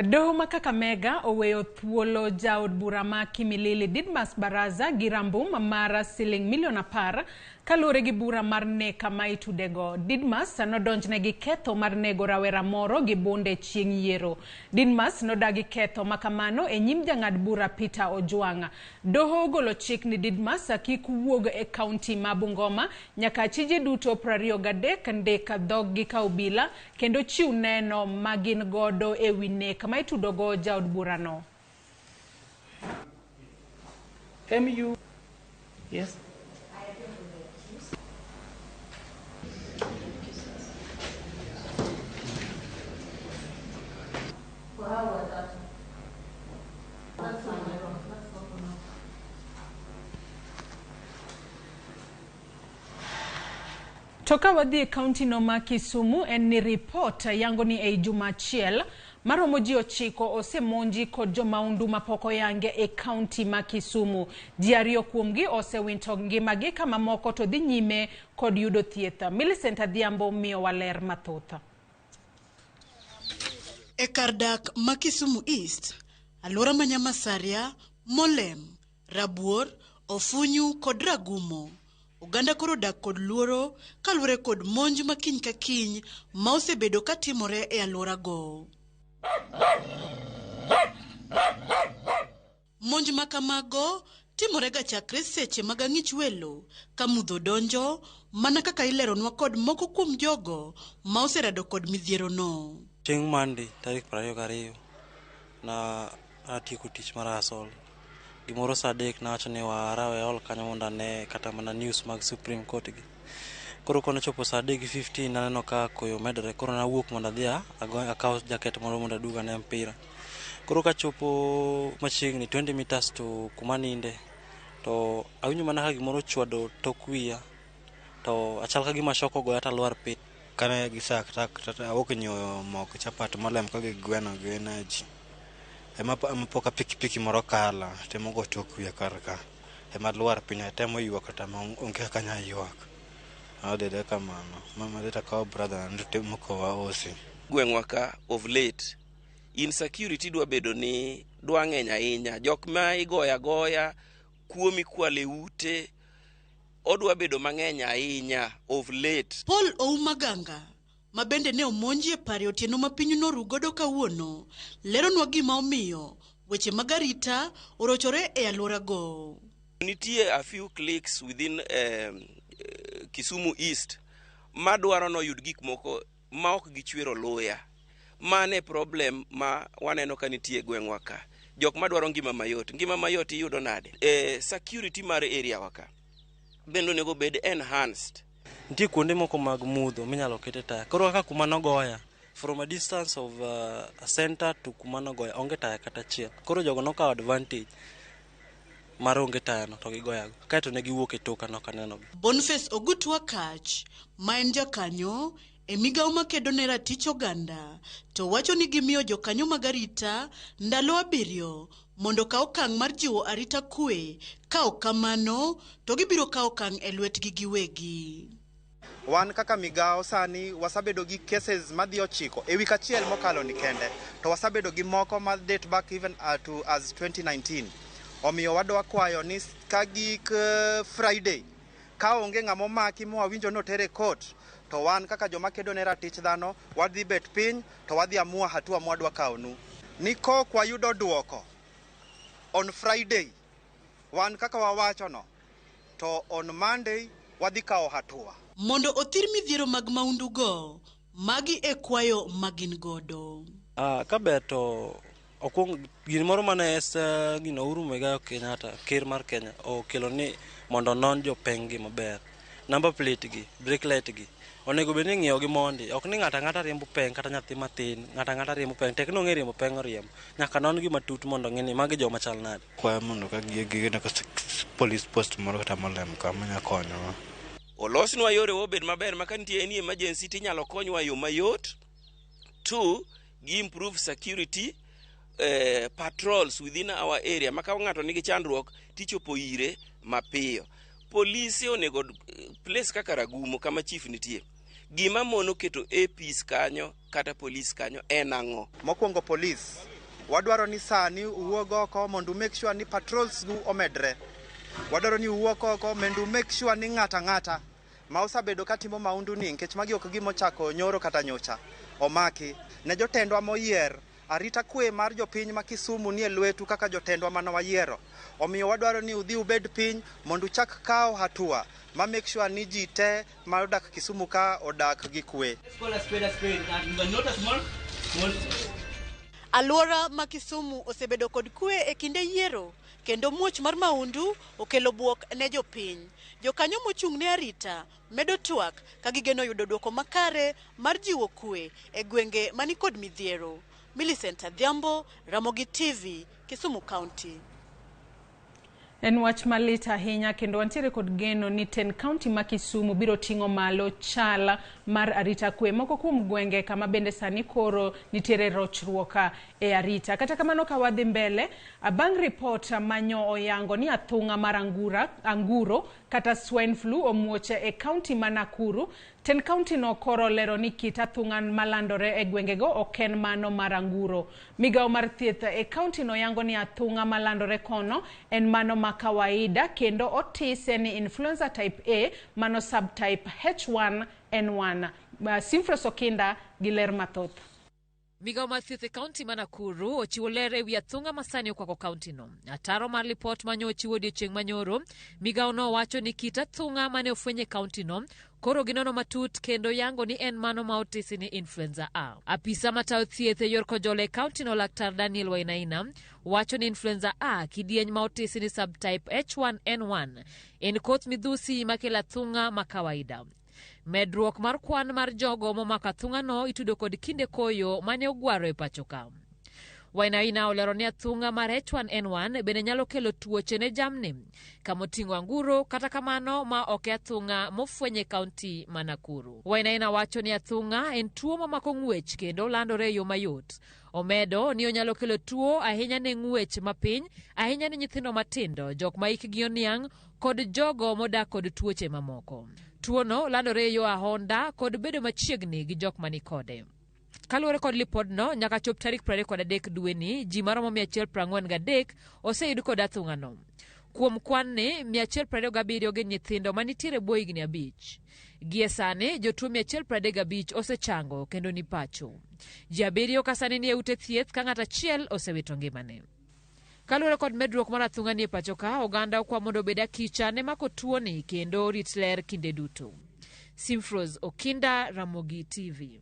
Doho ma Kakamega oweyo thuolo jaod bura ma Kimilili Didmas Baraza gi rambum mar siling milion 10 kaluwore gi bura mar nek ma itudego. Didmas nodonjne gi ketho mar nego rawera moro gi bunde chieng' yiero. Didmas nodagi ketho makamano e nyim jang'ad bura Peter Ojwang'. Doho ogolo chik ni Didmas kik wuog e kaunti ma Bungoma nyaka achije duto 23 ndik dhoggi ka obila kendo chiw neno ma gin godo e wi nek ma itudogo jaod burano. MU. Yes. To ka wadhi e kaunti no ma Kisumu, en ni ripot yango ni ei juma achiel maromo ji 9 osemonji kod jomaundu mapok oyange e kaunti ma Kisumu. Ji 2 kuomgi osewito ngimagi ka mamoko to dhi nyime kod yudo thieth. Millicent Adhiambo miyo waler mathoth. E kar dak ma Kisumu East, alwora ma Nyamasaria, Molem, Rabuor, Ofunyu kod Ragumo, oganda koro dak kod luoro kaluwore kod monj ma kiny ka kiny ma osebedo katimore e alworago. Monj ma kamago timore ga chakre seche mag ang'ich welo ka mudho donjo, mana kaka ileronwa kod moko kuom jogo ma oserado kod midhierono. Chieng' Monday tarik 22 na atieko tich mar asol. Gimoro saa 3 nawacho ni warawe hall kanyo mondo ane kata mana news mag Supreme Court gi. Koro konochopo saa 3:15 naneno ka koyo medore, koro nawuok mondo adhi akaw jaket moro mondo aduog ane mpira. Koro kachopo machiegni 20 meters to kuma ninde, to awinjo mana ka gimoro ochwado tok wiya, to achal ka gima shock ogoya to alwar piny. Kane gisak awuok nyiewo mok chapat molem ka gi gweno gi energy. Ema pok pikipiki moro kala, temo go tok wiya kar ka. Ema lwar piny, atemo ywak kata onge kaka anyal ywak. Adhi kamano. Mama dhi takawo brother na temo kowa osi. Gweng'wa ka of late, insecurity dwa bedo ni dwa ng'eny ahinya. Jok ma igoyo agoya, kuo mikwalo e ute, Odwa bedo mang'eny ahinya of late. Paul Ouma Ganga, ma bende ne omonji e pare otieno ma piny noru godo kawuono, leronwa gima omiyo weche mag arita orochore e alworago. Nitie a few cliques within Kisumu East madwaro noyud gik moko ma ok gichwero luya. Mano e problem ma waneno ka nitie e gweng'wa ka. Jok madwaro ngima mayot. Ngima mayot iyudo nade? Security mar area wa ka bende onego bed enhanced. Nitie kuonde moko mag mudho minyalo kete taya. Koro kaka kuma nogoya, from a distance of a center to kuma nogoya, onge taya kata achiel. Koro jogo nokawo advantage mar onge taya no to gigoyago. Kaeto ne giwuok e toka nok anenogi. Boniface Ogutu Akach, ma en jakanyo e migawo makedo ne ratich oganda, to wacho ni gimiyo jokanyo mag arita ndalo 7 mondo okaw okang' mar jiwo arita kwe, ka ok kamano to gibiro kawo okang' e lwetgi giwegi. Wan kaka migawo sani wasebedo gi cases madhi 9 e wik achiel mokalo ni kende, to wasebedo gi moko ma date back even to as 2019. Omiyo wadwa kwayo ni ka gik Friday ka onge ng'ama omaki mwawinjo ni otere court, to wan kaka joma kedo ne ratich dhano wadhi bet piny to wadhi amua hatua mwadwa kawonu. Ni kok wayudo duoko on Friday, wan kaka wawacho no, to on Monday wadhi kawo hatua. Mondo othir midhiero mag maundu go, magi e kwayo magin godo. Ka ber to okwong gimoro mane gino Uhuru Muigai Kenyatta, ker mar Kenya, okelo ni mondo onon jopeng gi maber. Number plate gi, brake light gi, onego bed ni ing'iyo gi mondi. Ok ni ng'ato ang'ata riembo peng kata nyathi matin, ng'ato ang'ata riembo peng. Tek ni ong'e riembo peng oriembo. Nyaka non gi matut mondo ong'e ni magi joma chal nade. Kwayo mondo ka gigeno ka police post moro kata molem kama nya konyowa. Olosnwa yore obed maber ma ka nitie any emergency tinyalo konywa e yo mayot. 2, gi improve security patrols within our area ma ka ng'ato nigi chandruok tichopo ire mapiyo. Polise onego place kaka Ragumo kama chief nitie. Gima mono keto APs kanyo kata police kanyo en ang'o? Mokwongo police, wadwaro ni sani uwuog oko mondo make sure ni patrols gu omedre. Wadwaro ni uwuok oko mondo make sure ni ng'ata ang'ata ma osebedo katimo maundu ni, nikech magi ok gima ochako nyoro kata nyocha, omaki. Ne jotendwa moyier, arita kwe mar jopiny ma Kisumu nie lwetu kaka jotendwa mane wayiero. Omiyo wadwaro ni udhi ubed piny mondo uchak kawo hatua ma make sure ni ji te ma odak Kisumu ka odak gi kwe. Alwora ma Kisumu osebedo kod kwe e kinde yiero, kendo muoch mar maundu okelo buok ne jopiny. Jokanyo mochung' ne arita medo twak ka gigeno yudo duoko makare mar jiwo kwe e gwenge manikod midhiero. Millicent Adhiambo, Ramogi TV, Kisumu County. En wach malit ahinya kendo wantiere kod geno ni ten county ma Kisumu biro ting'o malo chal mar arita kwe moko kuom gwenge kama bende sani koro nitiere rochruok e arita. Kata kamano ka wadhi mbele, bang' ripot manyo oyango ni athung'a mar anguro kata swine flu omuoch e county ma Nakuru, ten county no koro lero ni kit athung'a malandore e gwengego ok en mano mar anguro. Migawo mar thieth e county no yango ni athung'a malandore kono en mano ma kawaida kendo otise ni influenza type A mano subtype H1N1. Simfros Okinda gi ler mathoth. Migawo mar thieth e kaunti ma Nakuru ochiwo ler ewi athung'a ma sani okwako kaunti no. Ataro mar lipot manyo ochiwo odiechieng' manyoro, migawo no wacho ni kit athung'a mane ofweny e kaunti no koro ginono matut kendo yango ni en mano ma otisi ni influenza A. Apisa matayo thieth e yor Kojolo e kaunti no Laktar Daniel Wainaina wacho ni influenza A kidieny ma otisi ni subtype H1N1 en koth midhusi makelo athung'a ma kawaida. Medruok mar kwan mar jogo momako athung'ano itudo kod kinde koyo mane ogwaro e pacho ka. Wainaina olero ni athung'a mar H1N1 bende nyalo kelo tuoche ne jamni kamoting'o anguro, kata kamano ma ok e athung'a mofweny e kaunti ma Nakuru. Wainaina wacho ni athung'a en tuo mamako ng'wech kendo landore e yo mayot. Omedo ni onyalo kelo tuo ahinya ne ng'wech mapiny, ahinya ne nyithindo matindo, jok ma hikgi oniang' kod jogo modak kod tuoche mamoko. Tuono landore e yo ahonda kod bedo machiegni gi jok manikode. Kaluwore kod lipodno, nyaka chop tarik 23 dweni, ji maromo 143 oseyud kod athung'ano. Kuom kwan ni, 127 gin nyithindo manitiere bwo higni 5. Gie sani, jotuo 135 osechango kendo ni pacho. Ji 7 ka sani nie ute thieth ka ng'ato achiel osewito ngimane. Kaluwore kod medruok mar athung'a nie pacho ka, oganda okwa mondo obed akicha ne mako tuoni kendo orit ler kinde duto. Simfros Okinda, Ramogi TV.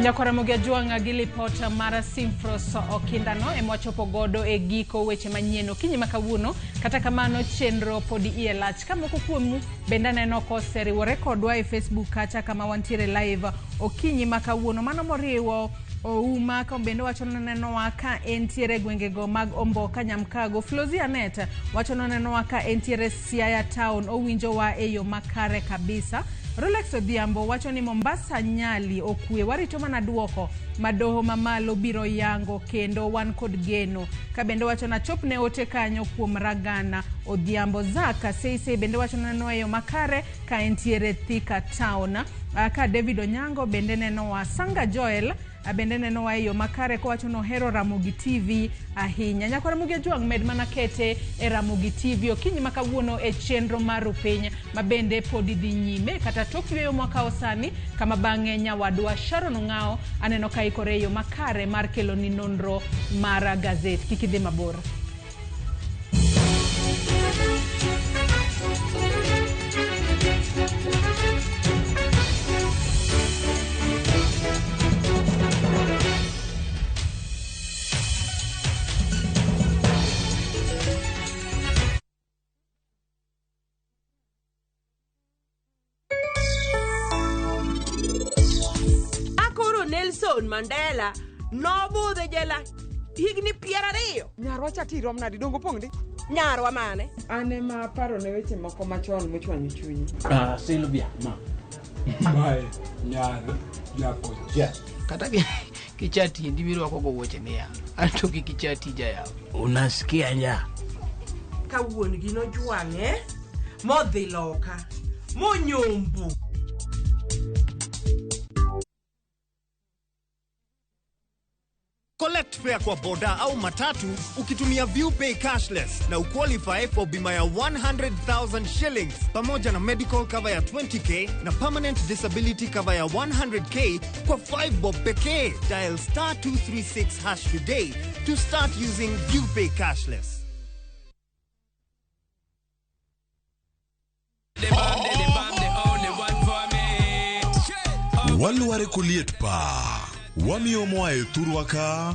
Nyakwa Ramogi Ajwang' gi lipot mar Simfros Okindano ema wachopo godo e giko weche manyien okinyi ma kawuono. Kata kamano chenro podi iye lach ka moko kuomu bende aneno koseriwore kodwa e Facebook kacha kama wantiere live okinyi ma kawuono. Mano moriwo Ouma ka bende wacho ni nenowa ka entiere e gwengego mag Omboka Nyamkago. Flozi Anet wacho ni nenowa ka entiere Siaya Town, owinjowa e yo makare kabisa. Rolex Odhiambo wacho ni Mombasa Nyali okwe, warito mana duoko ma doho mamalo biro yango kendo wan kod geno. Ka bende wacho na chop ne ote kanyo kuom Ragana Odhiambo. Zaka Seisei bende wacho ni nenowa e yo makare ka entiere Thika Town. Ka David Onyango bende nenowa. Sanga Joel bende nenowa e yo makare kowacho ni ohero Ramogi TV ahinya. Nyakwa Ramogi Ajwang' med mana kete e Ramogi TV okinyi ma kawuono e chenro mar Rupiny ma bende podi dhi nyime kata tok yueyo mwakawo sani, kama bang'e nyawadwa Sharon Ong'ao aneno ka ikore e yo makare mar keloni nonro mar gazet. Kik idhi mabor. Akoro Nelson Mandela nobudho e jela higni 20. Nyarwa cha ti rom nadi dongo pong' di? Nyarwa mane? An ema aparo ne weche moko machon mochwanyo chunyi. Sylvia, ma. Mae nyar jakocha. Kata kicha tiendi mirwako go wuoche niya, anto kik icha tija yawa. Unasikia njaa? Ka wuon gi nojwang'e modhi loka monyombo. Collect fare kwa boda au matatu ukitumia ViewPay cashless na uqualify for bima ya 100,000 shillings pamoja na medical cover ya 20k na permanent disability cover ya 100k kwa 5 bob pekee. Dial star 236 hash today to start using ViewPay cashless. Walware koliet pa wamiyo moa e thurwa ka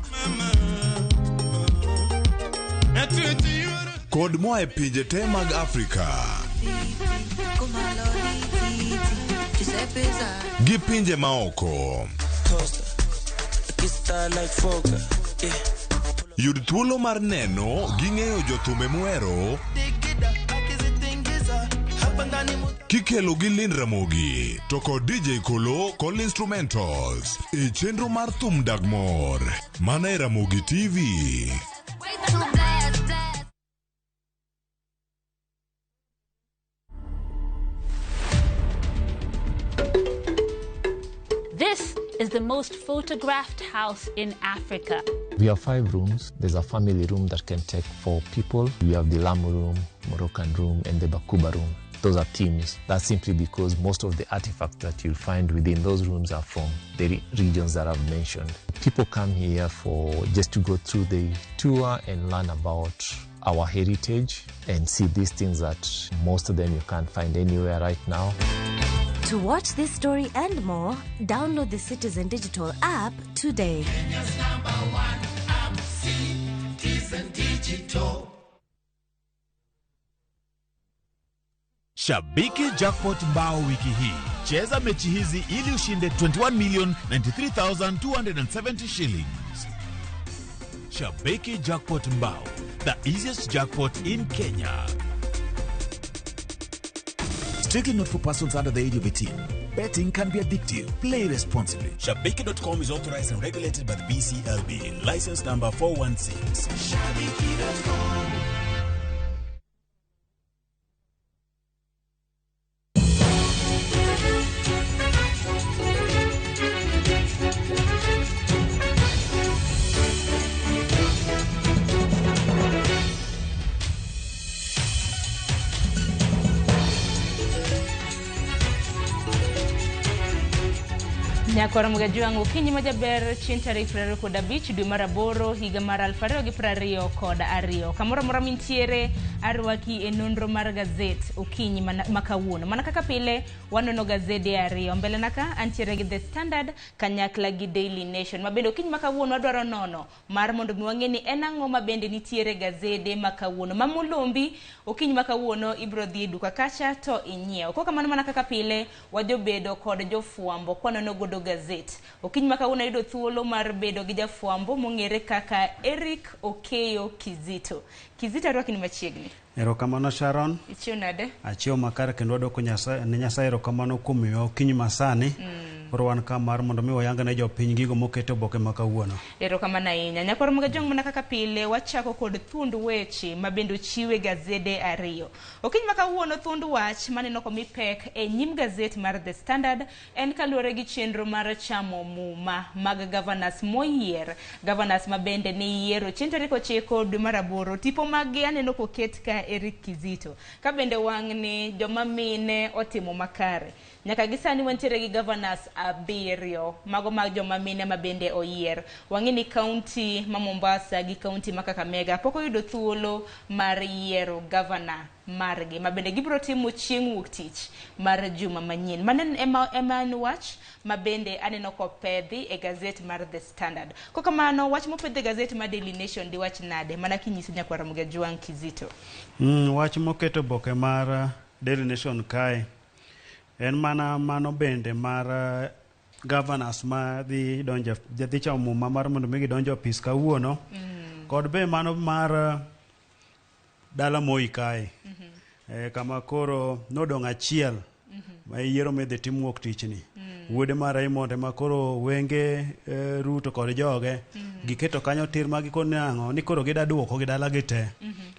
kod moa e pinje te mag Afrika gi pinje maoko. Yud thuolo mar neno gi ng'eyo jothumbe muhero kikelo gi Lynn Ramogi to kod DJ Kolo kod instrumentals e chenro mar thum dag mor mana e Ramogi TV. This is the most photographed house in Africa. We have 5 rooms. There's a family room that can take 4 people. We have the Lamu room, Moroccan room, and the Bakuba room. Those are themes. That's simply because most of the artifacts that you'll find within those rooms are from the regions that I've mentioned. People come here for just to go through the tour and learn about our heritage and see these things that most of them you can't find anywhere right now. To watch this story and more, download the Citizen Digital app today. Kenya's #1 app, Citizen Digital. Shabiki Jackpot Mbao wiki hii. Cheza mechi hizi ili ushinde 21,093,270 shillings. Shabiki Jackpot Mbao, the easiest jackpot in Kenya. Strictly not for persons under the age of 18. Betting can be addictive. Play responsibly. Shabiki.com is authorized and regulated by the BCLB. License number 416. Shabiki.com. Nyakwar Mgajwang' okinyi ma jaber chieng' tarik 25 dwe mar aboro higa mar 2022. Kamoro amora mintiere arwaki e nonro mar gazet okinyi ma kawuono. Mana kaka pile wanono gazede ariyo. Mbele na ka antiere gi The Standard kanyakla gi Daily Nation. Ma bende okinyi ma kawuono wadwaro nono mar mondo mi wang'e ni en ang'o ma bende nitiere gazede ma kawuono. Ma Mulumbi okinyi ma kawuono ibiro dhi e duka kacha to inyiew. Kok kamano mana kaka pile wajobedo kod jofwambo kwanono godo gazet. Okinyi ma kawuono ayudo thuolo mar bedo gi jafwambo mong'ere kaka Eric Okeyo Kizito. Kizito arwaki ni machiegni. Erokamano Sharon. Ichiew nade? Achiew makare kendo wadwoko Nyasaye ne Nyasaye erokamano kuom miyowa okinyi masani. Koro wan ka mar mondo mi wayang ne jopiny gigo moket e oboke ma kawuono. Erokamano ahinya. Nyakwar Mgajwang' mana kaka pile wachako kod thuond weche ma bende ochiwe gazede ariyo. Okinyi ma kawuono thuond wach maneno komi pek e nyim gazet mar The Standard en kaluwore gi chenro mar chamo muma mag governors moyier. Governors ma bende ne yiero chieng' tarik 9 dwe mar aboro. Tipo maggi aneno koket ka Eric Kizito. Ka bende wang'ni joma mine otimo makare. Nyaka gi sani wantiere gi governors 7 mago mag joma mine ma bende oyier. Wang'e ni kaunti ma Mombasa gi kaunti ma Kakamega pok oyudo thuolo mar yiero governor margi ma bende gibiro timo chieng' wuok tich mar juma manyien. Mano ema en wach ma bende aneno kopedhi e gazet mar The Standard. Kokamano wach mopedhi e gazet mar Daily Nation diwach nade mana kinyiso nyakwar Mgajwang' Kizito? Wach moketo oboke mar Daily Nation kae en mana mano bende mar governors ma dhi donjo dhi chamo muma mar mondo mi gidonj e ofis kawuono. Kod be mano mar dala Moi kae. Kama koro nodong' achiel ma yiero midhi tim wuok tichni. Wuode mar Raymond ema koro wenge Ruto kod joge giketo kanyo tir ma gikone ang'o ni koro gida duoko gi dala gi te.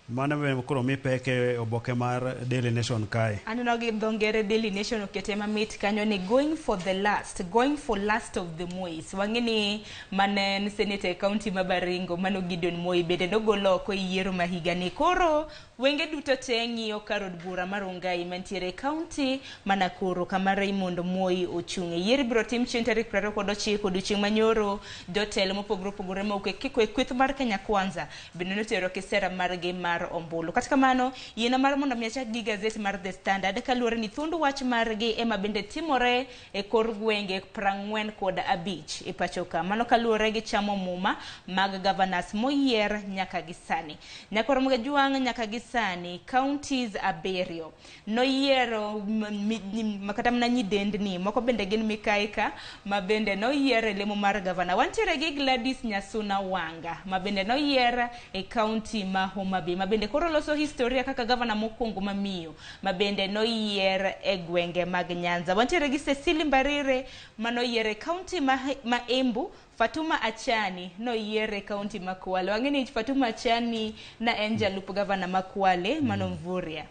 Mano be koro mi pek e oboke mar Daily Nation kae. Aneno gi dho ngere Daily Nation okete mamit kanyo ni going for the last, going for last of the Mois. Wang'e ni mane en senator e kaunti ma Baringo mano Gideon Moi bende nogolo oko e yiero ma higani. Koro wenge duto te ng'iyo kar od bura mar Rongai mantiere e kaunti ma Nakuru kama Raymond Moi ochung'e. Yiero ibiro tim chieng' tarik 29 odiochieng' manyoro. Jotelo mopogore opogore mowuok e kweth mar Kenya Kwanza bende notero kisera margi mar ombulu. Kata kamano, yiena mar mondo mi achak gi gazet mar The Standard kaluwore ni thuond wach margi ema bende timore e kor gwenge 45 e pacho ka. Mano kaluwore gi chamo muma mag governors moyier nyaka gi sani. Nyakwar Mgajwang' nyaka gi sani counties 7 noyiero kata mana nyidendni moko bende gin mikayi ka ma bende noyier e lemo mar gavana. Wantiere gi Gladys Nyasuna Wanga ma bende noyier e county ma Homa Bay ma bende koro loso historia kaka gavana mokwongo ma miyo ma bende noyier e gwenge mag Nyanza. Wantiere gi Cecily Mbarire manoyier e county ma Embu. Fatuma Achani noyier e county ma Kwale. Wang'e ni Fatuma Achani na en jalup gavana ma Kwale mano Mvurya.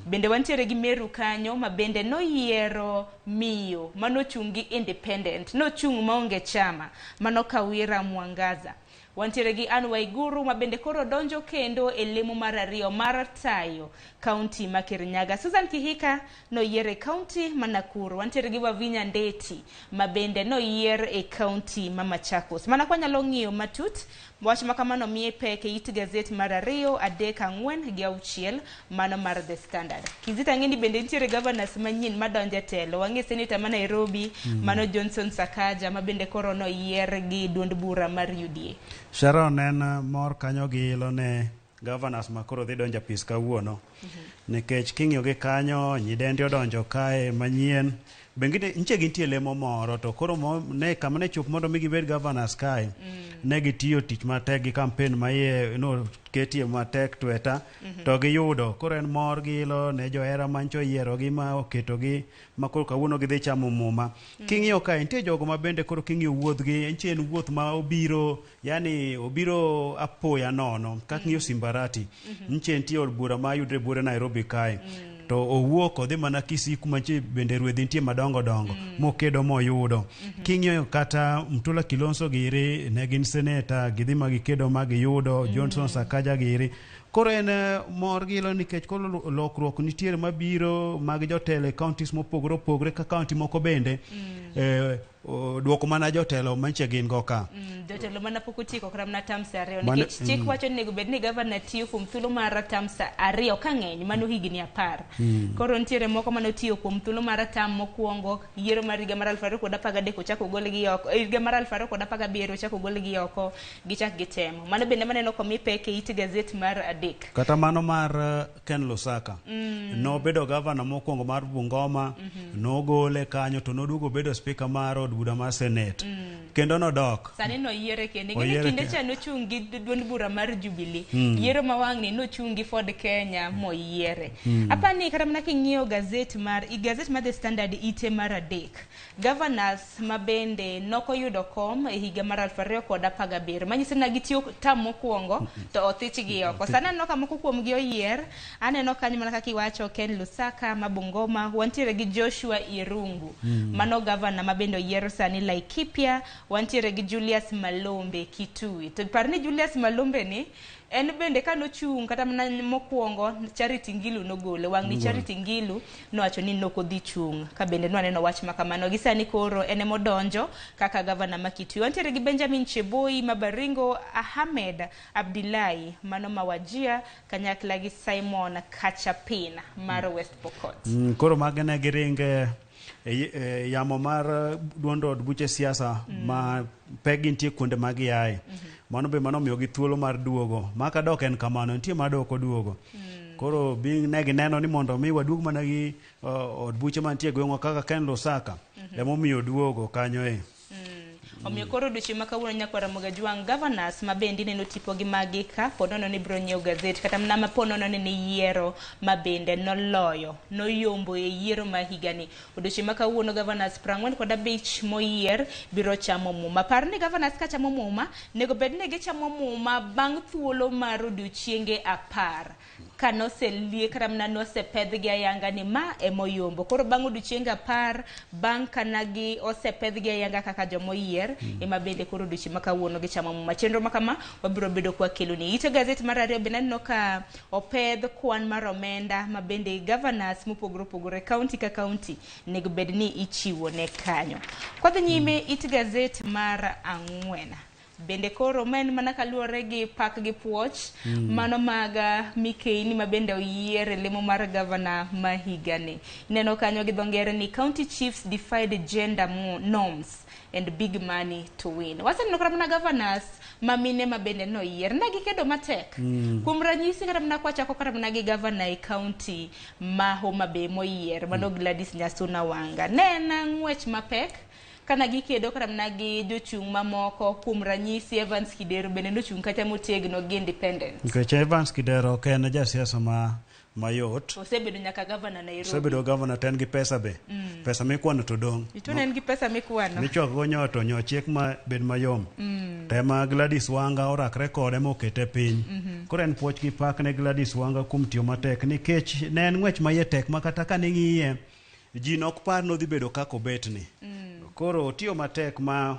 Bende wantiere gi Meru kanyo ma bende noyiero miyo manochung' gi independent, nochung' maonge chama mano Kawira Mwangaza. Wantiere gi Anne Waiguru ma bende koro donjo kendo e lemo mar ariyo mar tayo kaunti ma Kirinyaga. Susan Kihika noyier e kaunti ma Nakuru. Wantiere gi Wavinya Ndeti ma bende noyier e kaunti ma Machakos. Mana kwanyalo ng'iyo matut wach ma kamano miye pek e it gazet mar 2, 3, 4 gi 6 mano mar The Standard. Kizito ang'e ni bende nitiere governors manyien madonjo e telo. Wang'e senator ma Nairobi mano Johnson Sakaja ma bende koro noyier gi duond bura mar UDA. Sharon en mor kanyo gi ilo ne governors ma koro dhi donjo e apis kawuono. Nikech king'iyo gi kanyo nyidendi odonjo kae manyien. Bende nche gintie lemo moro to koro ne kama ne chop mondo mi gibed governors kae. Ne gitiyo tich matek gi campaign ma iye no ketie matek tweta to giyudo. Koro en mor gi ilo ne johera mancho yiero gi ma oketogi ma koro kawuono gidhi chamo muma. King'iyo kae nitie jogo ma bende koro king'iyo wuodhgi nitie en wuoth ma obiro yani obiro apoya nono. Kaka ng'iyo Simbarati nitie nitie od bura ma yudre buore Nairobi kae. To owuok odhi mana Kisii kuma bende rwedhi nitie madongo dongo mokedo moyudo. King'iyo kata Mtula Kilonzo giri ne gin seneta gidhi ma gikedo ma giyudo. Johnson Sakaja giri. Koro en mor gi ilo nikech koro lokruok nitiere mabiro mag jotelo e counties mopogore opogore ka county moko bende duoko mana jotelo manche gin go ka. Jotelo mana pok otieko kata mana terms 2 Mano- nikech chik wacho ni onego bed ni gavana tiyo kuom thuolo mar terms 2 ka ng'eny mano higni 10. Koro nitiere moko mane otiyo kuom thuolo mar term mokwongo, yiero mar higa mar 2013 ochako ogolgi oko, higa mar 2017 ochako ogolgi oko, gichak gitemo. Mano bende maneno komi pek e it gazet mar 3. Kata mano mar Ken Lusaka. Nobedo gavana mokwongo mar Bungoma, nogole kanyo to noduogo obedo speaker mar od bura mar Senate. Kendo nodok. Sani noyiere kendo. Ing'e ni Oyiere kinde kendo. cha nochung' gi duond bura mar Jubilee. Yiero ma wang'ni nochung' gi Ford Kenya moyiere. Apani kata mana king'iyo gazet mar i gazet mar The Standard ite mar 3. Governors ma bende nokoyudo kom e higa mar 2017. Manyiso ni gitiyo term mokwongo to othichgi oko. Sani aneno ka moko kuomgi oyier. Aneno kanyo mana kaka iwacho Ken Lusaka ma Bungoma, wantiere gi Joshua Irungu. Mano gavana ma bende oyier sani Laikipia, wantiere gi Julius Malombe Kitui. To par ni Julius Malombe ni en bende kanochung' kata mana mokwongo Charity Ngilu nogole. Wang' ni Nogole. Charity Ngilu nowacho ni nokodhi chung'. Ka bende nwaneno wach ma kamano. Gi sani koro en emodonjo kaka gavana ma Kitui. Wantiere gi Benjamin Cheboi ma Baringo, Ahmed Abdillahi mano ma Wajir kanyakla gi Simon Kachapin mar West Pokot. Koro mage ne giringe e yamo mar duond od buche siasa ma pek gintie kuonde ma giaye. Mano be mano omiyogi thuolo mar duogo. Ma ka dok en kamano, nitie ma dok oduogo. Koro bi ne gineno ni mondo mi waduog mana gi od buche mantie e gweng'wa kaka Ken Lusaka. Emomiyo oduogo kanyo e. Omiyo koro odiochieng' ma kawuono nyakwar Ramogi Ajwang' governors ma bende ineno tipo gi magi ka po nono ni biro nyiewo gazet kata mana ma po nono ni yiero ma bende noloyo noyombo e yiero ma higani. Odiochieng' ma kawuono governors 45 moyier biro chamo muma. Par ni governors ka chamo muma, nego bed ni gichamo muma bang' thuolo mar odiochienge 10. Ka noselie kata mana nosepedhgi ayanga ni ma emoyombo. Koro bang' odiochienge 10, bang' kana gi osepedhgi ayanga kaka jomoyier, ema bende koro odiochieng' ma kawuono gichamo muma. Chenro ma kama wabiro bedo kwa keloni. Ite gazet mar 2 bende aneno ka opedh kwan mar omenda ma bende governors mopogore opogore county ka county nego bed ni ichiwo ne kanyo. Kwadhi nyime it gazet mar 4. Bende koro ma en mana kaluwore gi pak gi puoch mano mag Mikeini ma bende oyier e lemo mar gavana ma higani. Ineno kanyo gi dho ngere ni county chiefs defied gender norms and big money to win. Waseneno kata mana governors ma mine ma bende noyier. Ne gikedo matek. Kuom ranyisi kata mana kwachako kata mana gi gavana e county ma Homa Bay moyier mano Gladys Nyasuna Wanga. Ne en ng'wech mapek kana gikedo kata mana gi jochung' mamoko kuom ranyisi Evans Kidero bende nochung' kacha motegno gi independent. Nikech Evans Kidero ok en jasiasa ma mayot. Osebedo nyaka gavana Nairobi. Osebedo gavana to en gi pesa be. Pesa mikwano to dong'. Ituon en gi pesa mikwano. Michwako go nyo to nyo chiek ma bed mayom. To ema Gladys Wanga orakre kode mokete piny. Koro en puoch gi pak ne Gladys Wanga kuom tiyo matek nikech ne en ng'wech ma iye tek ma kata ka ning'iye ji nok par nodhi bedo kaka obetni. Koro otiyo matek ma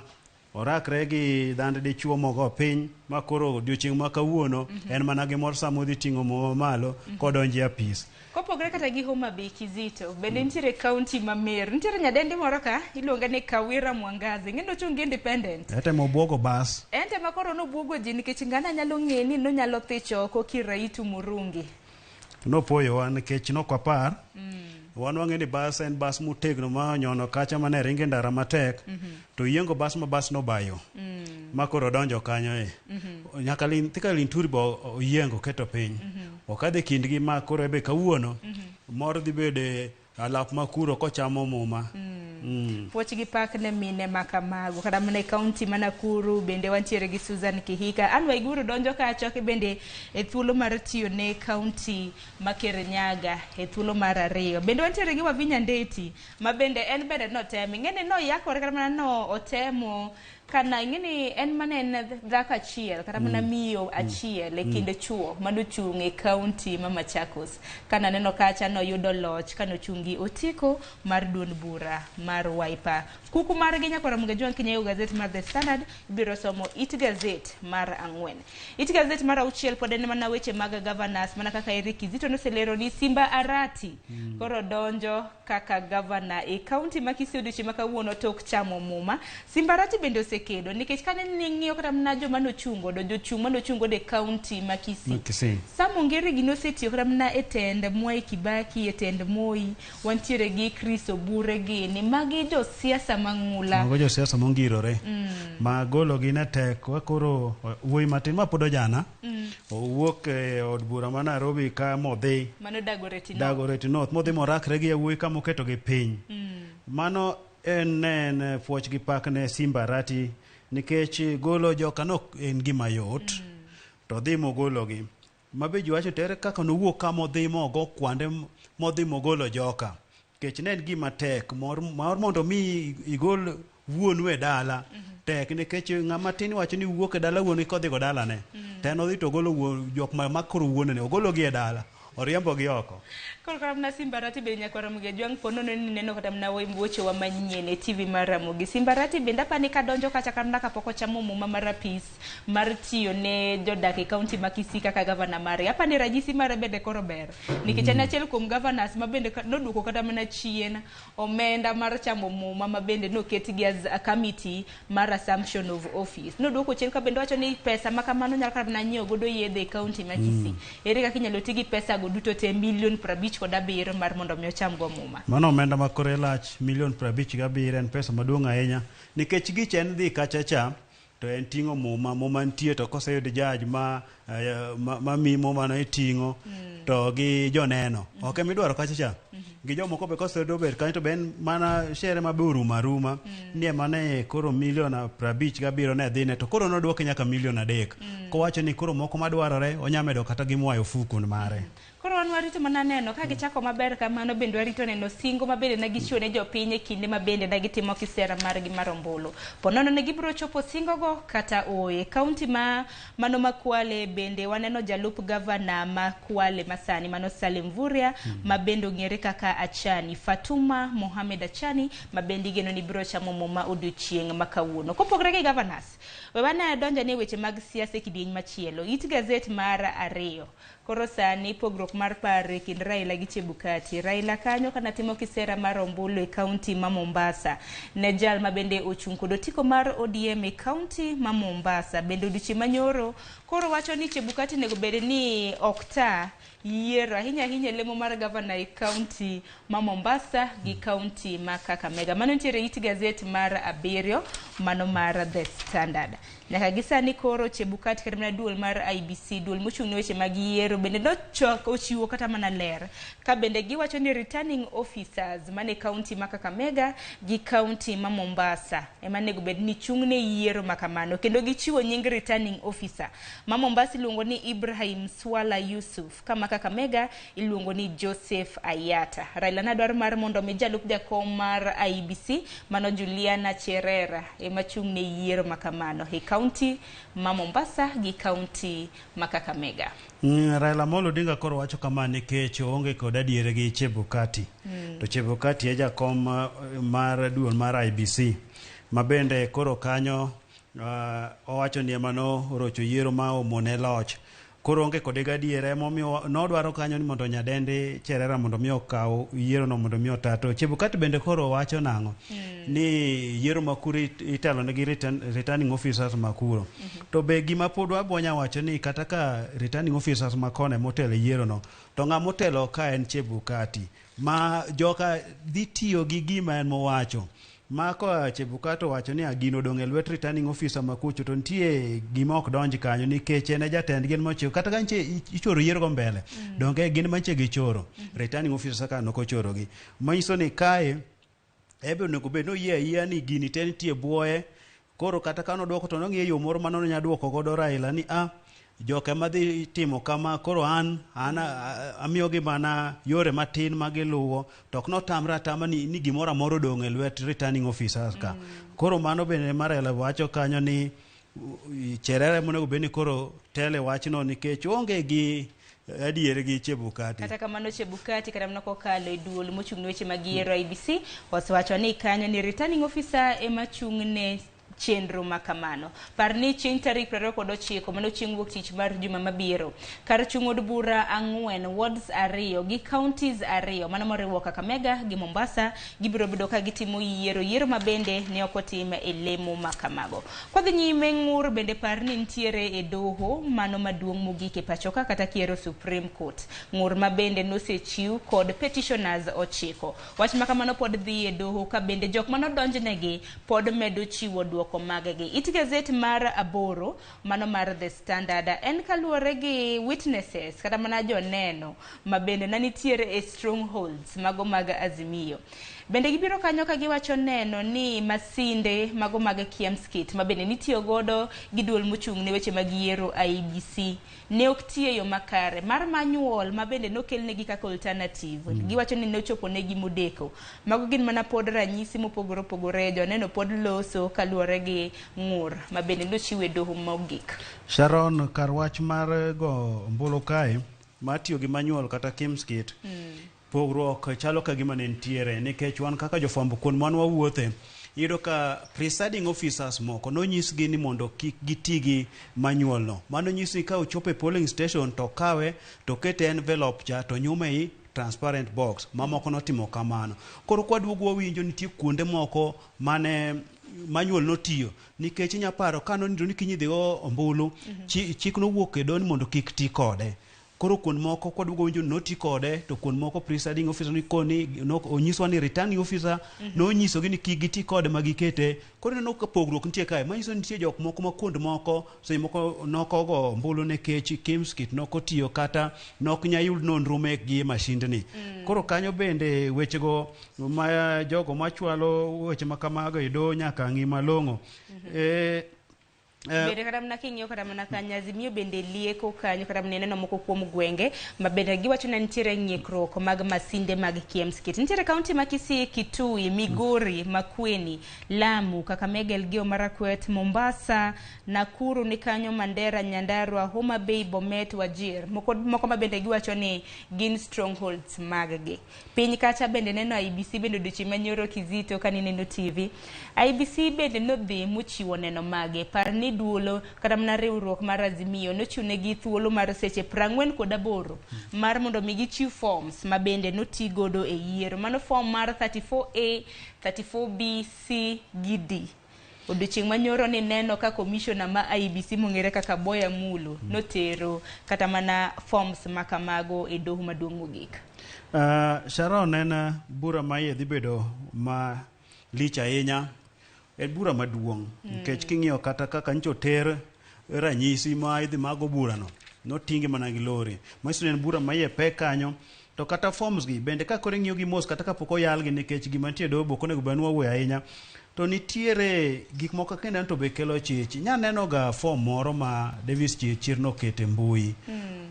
orakre gi dhand dichuo mogo piny ma koro odiochieng' ma kawuono en mana gi mor sama odhi ting'o muma malo kodonjo e apis. Kopogore kata gi Homa Bay Kizito, bende nitiere county ma Meru. Nitiere nyadendi moro ka iluonge ni Kawira Mwangaza. Ing'e ni ochung' gi independent. Etemo buogo bas. En tema koro nobuogo ji nikech ng'ana nyalo ng'e ni nonyalo thicho oko Kiraitu Murungi. Nopoyowa nikech nok wapar. Wan wang'e ni bas en bas motegno ma onyono kacha mane ringe ndara matek. To yiengo bas ma bas nobayo. Ma koro donjo kanyo e. Nyaka Thika Linturi be oyiengo keto piny. Okadhe kindgi ma koro ebe kawuono. Mor dhi bede alap makuro kochamo muma. Puoch gi pak ne mine ma kamago. Kata mana e county ma Nakuru bende wantiere gi Susan Kihika. Anne Waiguru donjo kacha bende e thuolo mar tiyo ne county ma Kirinyaga e thuolo mar 2. Bende wantiere gi Wavinya Ndeti ma bende en bende notemo. Ing'e ni noyakore kata mana no otemo Kana ing'e ni en mana en dhako achiel kata mana miyo achiel e kind chuo manochung' e kaunti ma Machakos. Kana neno kacha noyudo loch kanochung' gi otiko mar duond bura mar Wiper. Kuku margi nyakwar Ramogi Ajwang' kinyiewo gazet mar The Standard ibiro somo it gazet mar 4. It gazet mar 6 pod en mana weche mag governors mana kaka Eric Kizito noselero ni Simba Arati koro donjo kaka governor e kaunti ma Kisii odiochieng' ma kawuono tok chamo muma. Simba Arati bende osekedo nikech kane ning'iyo kata mana joma nochung' godo, jochung' manochung' godo e kaunti ma Kisii. Kisii. Sam Ongeri gi nosetiyo kata mana e tend Mwai Kibaki, e tend Moi, wantiere gi Chris Obure gini, magi josiasa mang'ula. Mago josiasa mongirore. Ma golo gi ne tek wa koro wuoyi matin ma pod ojana. Owuok e od bura ma Nairobi ka modhi Mano Dagoretti North. Dagoretti North modhi morakre gi yawuoyi kama oketo gi piny. Mano en ne en puoch gi pak ne Simba Arati nikech golo joka nok en gima yot. To dhi mogologi. Mabe ji wacho to ere kaka nowuok kama odhi mogo kwande modhi mogolo joka. Nikech ne en gima tek mor mondo mi igol wuonu e dala. Tek nikech ng'ama tin wacho ni wuok e dala wuonu kodhi go dalane. To en odhi to ogolo jok ma koro wuonene ogologi e dala. Oriembo gi oko. Koro kata mana Simba Arati bende nyakwar Ramogi Ajwang' po nono ni neno kata mana wechewa manyien e TV mar Ramogi. Simba Arati bende apani kadonjo kacha kata mana kapok ochamo muma mar apis mar tiyo ne jodak e kaunti ma Kisii kaka gavana mare. Apani ranyisi mare bende koro ber. Nikech en achiel kuom governors ma bende noduoko kata mana chien omenda mar chamo muma ma bende noketgi as a committee mar assumption of office. Noduoko chien ka bende wacho ni pesa ma kamano nyalo kata mana nyiewo godo yedhe e kaunti ma Kisii. Ere kaka inyalo ti gi pesa go duto te milion 57 mar mondo mi ocham go muma. Mano omenda ma kore lach milion 57 en pesa maduong' ahinya nikech gich en dhi kacha cha to en ting'o muma, muma nitie to koseyud judge ma mi muma no iting'o to gi joneno. Ok ema idwaro kacha cha. Gi jomoko be koseyudo bet kanyo to be en mana shere ma be orumo aruma. Ni ema ne koro milion 57 ne dhine to koro noduoke nyaka milion 3. Kowacho ni koro moko madwarore onya medo kata gi moa e ofuku mare. Koro wan warito mana neno ka gichako maber kamano bende warito neno singo ma bende ne gichiwo ne jopiny e kinde ma bende ne gitimo kisera margi mar ombulu. Po nono ne gibiro chopo singo go kata ooyo. Kaunti ma mano ma Kwale bende waneno jalup gavana ma Kwale masani mano Salim Mvurya ma bende ong'ere kaka Achani, Fatuma Mohamed Achani ma bende igeno ni biro chamo muma odiochieng' ma kawuono. Kopogore gi governors, we wane donjo ne weche mag siasa e kidieny machielo. It gazet mar 2. Koro sani pogruok mar paro e kind Raila gi Chebukati. Raila kanyo kana timo kisera mar ombulu e kaunti ma Mombasa. Ne jal ma bende ochung' kod otiko mar ODM e kaunti ma Mombasa. Bende odiochieng' manyoro koro wacho ni Chebukati onego bed ni ok ta yiero ahinya ahinya lemo mar gavana e kaunti ma Mombasa gi kaunti ma Kakamega. Mano nitiere it gazet mar 7 mano mar The Standard. Nyaka gi sani koro Chebukati kata mana duol mar IEBC, duol mochung' ne weche mag yiero bende nochoko ochiwo kata mana ler ka bende giwacho ni returning officers mane kaunti ma Kakamega gi kaunti ma Mombasa ema onego bed ni chung' ne yiero ma kamano, kendo gichiwo nying returning officer ma Mombasa iluongo ni Ibrahim Swala Yusuf, kama Kakamega iluongo ni Joseph Ayata. Raila na dwaro mar mondo mi jalup jakom mar IEBC mano Juliana Cherera ema chung' ne yiero ma kamano e kaunti ma Mombasa gi kaunti ma Kakamega. Raila Amolo Odinga koro wacho kama nikech oonge kod adier gi Chebukati. To Chebukati e jakom mar duol mar IEBC ma bende koro kanyo owacho ni ema norocho yiero ma omone loch. Koro onge kode gadiera emomiyo nodwaro kanyo ni mondo nyadendi Cherera mondo mi okaw yiero no mondo mi ota. To Chebukati bende koro wacho nang'o? Ni yiero ma kuro itelo negi returning officers ma kuro. To be gima pod wabonya wacho ni kata ka returning officers ma kono emotelo e yiero no, to ng'ama otelo ka en Chebukati ma joka dhi tiyo gi gima en mowacho. Ma ka Chebukati owacho ni gino odong' e lwet returning officer ma kucho to nitie gima ok donj kanyo nikech en e jatendgi en mochiko kata ka nitie ichoro yiero go mbele donge gin mantie gichoro returning officer ka nok ochorogi manyiso ni kae ebe onego bed ni oyie ayia ni gini te nitie buoye koro kata ka nodwoko to nong'iyo yo moro mane onya duoko godo Raila ni a joka ema dhi timo kama koro an amiyogi mana yore matin ma giluwo to ok notamre atama ni gimoro amora odong' e lwet returning officers ka. Koro mano bende Marela wacho kanyo ni Cherere monego bed ni koro tele wachno nikech onge gi adier gi Chebukati. Kata kamano Chebukati kata mana kokalo e duol mochung' ne weche mag yiero IEBC osewacho ni kanyo ni returning officer ema chung' ne chenro ma kamano. Par ni chieng' tarik 29, mano chieng' wuok tich mar juma mabiro, kar chung' od bura 4, wards 2 gi counties 2, mano moriwo Kakamega gi Mombasa, gibiro bedo ka gitimo yiero, yiero ma bende ne ok otim e lemo ma kamago. Kwadhi nyime ng'ur bende par ni nitiere e doho mano maduong' mogik e pachoka kata kiero Supreme Court. Ng'ur ma bende nosechiw kod petitioners 9. Wach ma kamano pod dhi e doho ka bende jok manodonjnegi pod medo chiwo duoko maggi. It gazet mar 8 mano mar The Standard en kaluwore gi witnesses kata mana joneno ma bende ne nitiere e strongholds mago mag Azimio. Bende gibiro kanyo ka giwacho neno ni masinde mago mag KIEMS kit ma bende nitiyo godo gi duol mochung' ne weche mag yiero IEBC ne ok tiyo e yo makare mar manual ma bende nokelnegi kaka alternative. Giwacho ni nochopo negi modeko. Mago gin mana pod ranyisi mopogore opogore, joneno pod loso kaluwore gi ng'ur ma bende nochiw e doho mogik. Sharon, kar wach mar go ombulu kae mar tiyo gi manual kata KIEMS kit, pogruok chalo ka gima ne nitiere nikech wan kaka jofwambo kuond mane wawuothe, iyudo ka presiding officers moko nonyisgi ni mondo kik giti gi manual no. Mano nyisi ni ka ochopo e polling station to kawe to kete envelope cha to nyume ei transparent box. Mamoko notimo kamano. Koro kwaduogo wawinjo nitie kuonde moko mane manual notiyo nikech inya paro ka nonindo ni kiny idhi go ombulu, chik nowuok e doho ni mondo kik ti kode. Koro kuond moko kwaduogo winjo ni noti kode, to kuond moko presiding officer nikoni onyiswa ni returning officer nonyisogi ni kik giti kode ma gikete. Koro ineno ka pogruok nitie kae, manyiso ni nitie jok moko ma kuond moko seche moko nokogo ombulu nikech KIEMS kit nokotiyo kata nok nya yud nonro mekgi e mashindni. Koro kanyo bende wechego ma jogo machwalo weche ma kamago e doho nyaka ng'i malong'o. Bende kata mana king'iyo kata mana kanyo Azimio bende lieko kanyo kata mana ineno moko kuom gwenge ma bende giwacho ni nitiere ng'ikruok mag masinde mag KIEMS kit. Nitiere kaunti ma Kisii, Kitui, Migori, Makueni, Lamu, Kakamega, Elgeyo Marakwet, Mombasa, Nakuru ni kanyo, Mandera, Nyandarua, Homa Bay, Bomet, Wajir. Moko, moko ma bende giwacho ni gin strongholds mag gi. Piny kacha bende neno IEBC bende odiochieng' manyoro Kizito kanineno TV. IEBC bende nodhi mochiwo neno mage. Par ni duolo kata mana riwruok mar Azimio nochiwnegi thuolo mar seche 48 mar mondo mi gichiw forms ma bende noti godo e yiero. Mano form mar 34A, 34B, C gi D. Odiochieng' manyoro ni neno ka commissioner ma IEBC mong'ere kaka Boya Mulo notero kata mana forms ma kamago e doho maduong' mogik. Sharon, en bura ma iye dhi bedo ma lich ahinya. En bura maduong' nikech king'iyo kata kaka nyocha oter ranyisi ma idhi mago burano, noting'e mana gi lori. Manyiso ni en bura ma iye pek kanyo. To kata forms gi bende ka koro ing'iyo gi mos kata kapok oyalgi nikech gima nitie e doho be ok onego bed ni wawuoyo ahinya. To nitiere gik moko kendo to be kelo chich. Inya neno ga form moro ma Davis Chirchir noketo e mbui.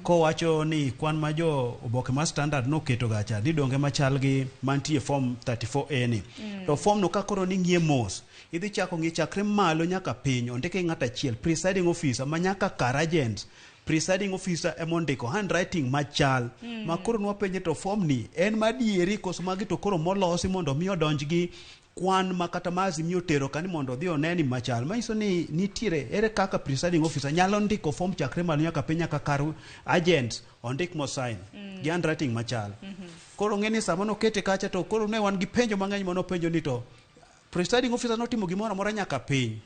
Kowacho ni kwan ma jo oboke mar Standard noketo ga cha ni donge machal gi mantie form 34A ni. To form no ka koro ning'iye mos, idhi chako ng'i chakre malo nyaka piny, ondike ng'ato achiel, presiding officer ma nyaka kar agents. Presiding officer emondiko handwriting machal. Ma koro nwapenje to form ni en madieri koso magi to koro molosi mondo mi odonj gi kwan ma kata ma Azimio otero kani mondo odhi one ni machal. Manyiso ni nitiere ere kaka presiding officer nyalo ndiko form chakre malo nyaka piny nyaka kar agents ondik mosign gi handwriting machal. Koro ng'e ni sama nokete kacha to koro ne wan gi penjo mang'eny manopenjo ni to presiding officer notimo gimoro amora nyaka piny.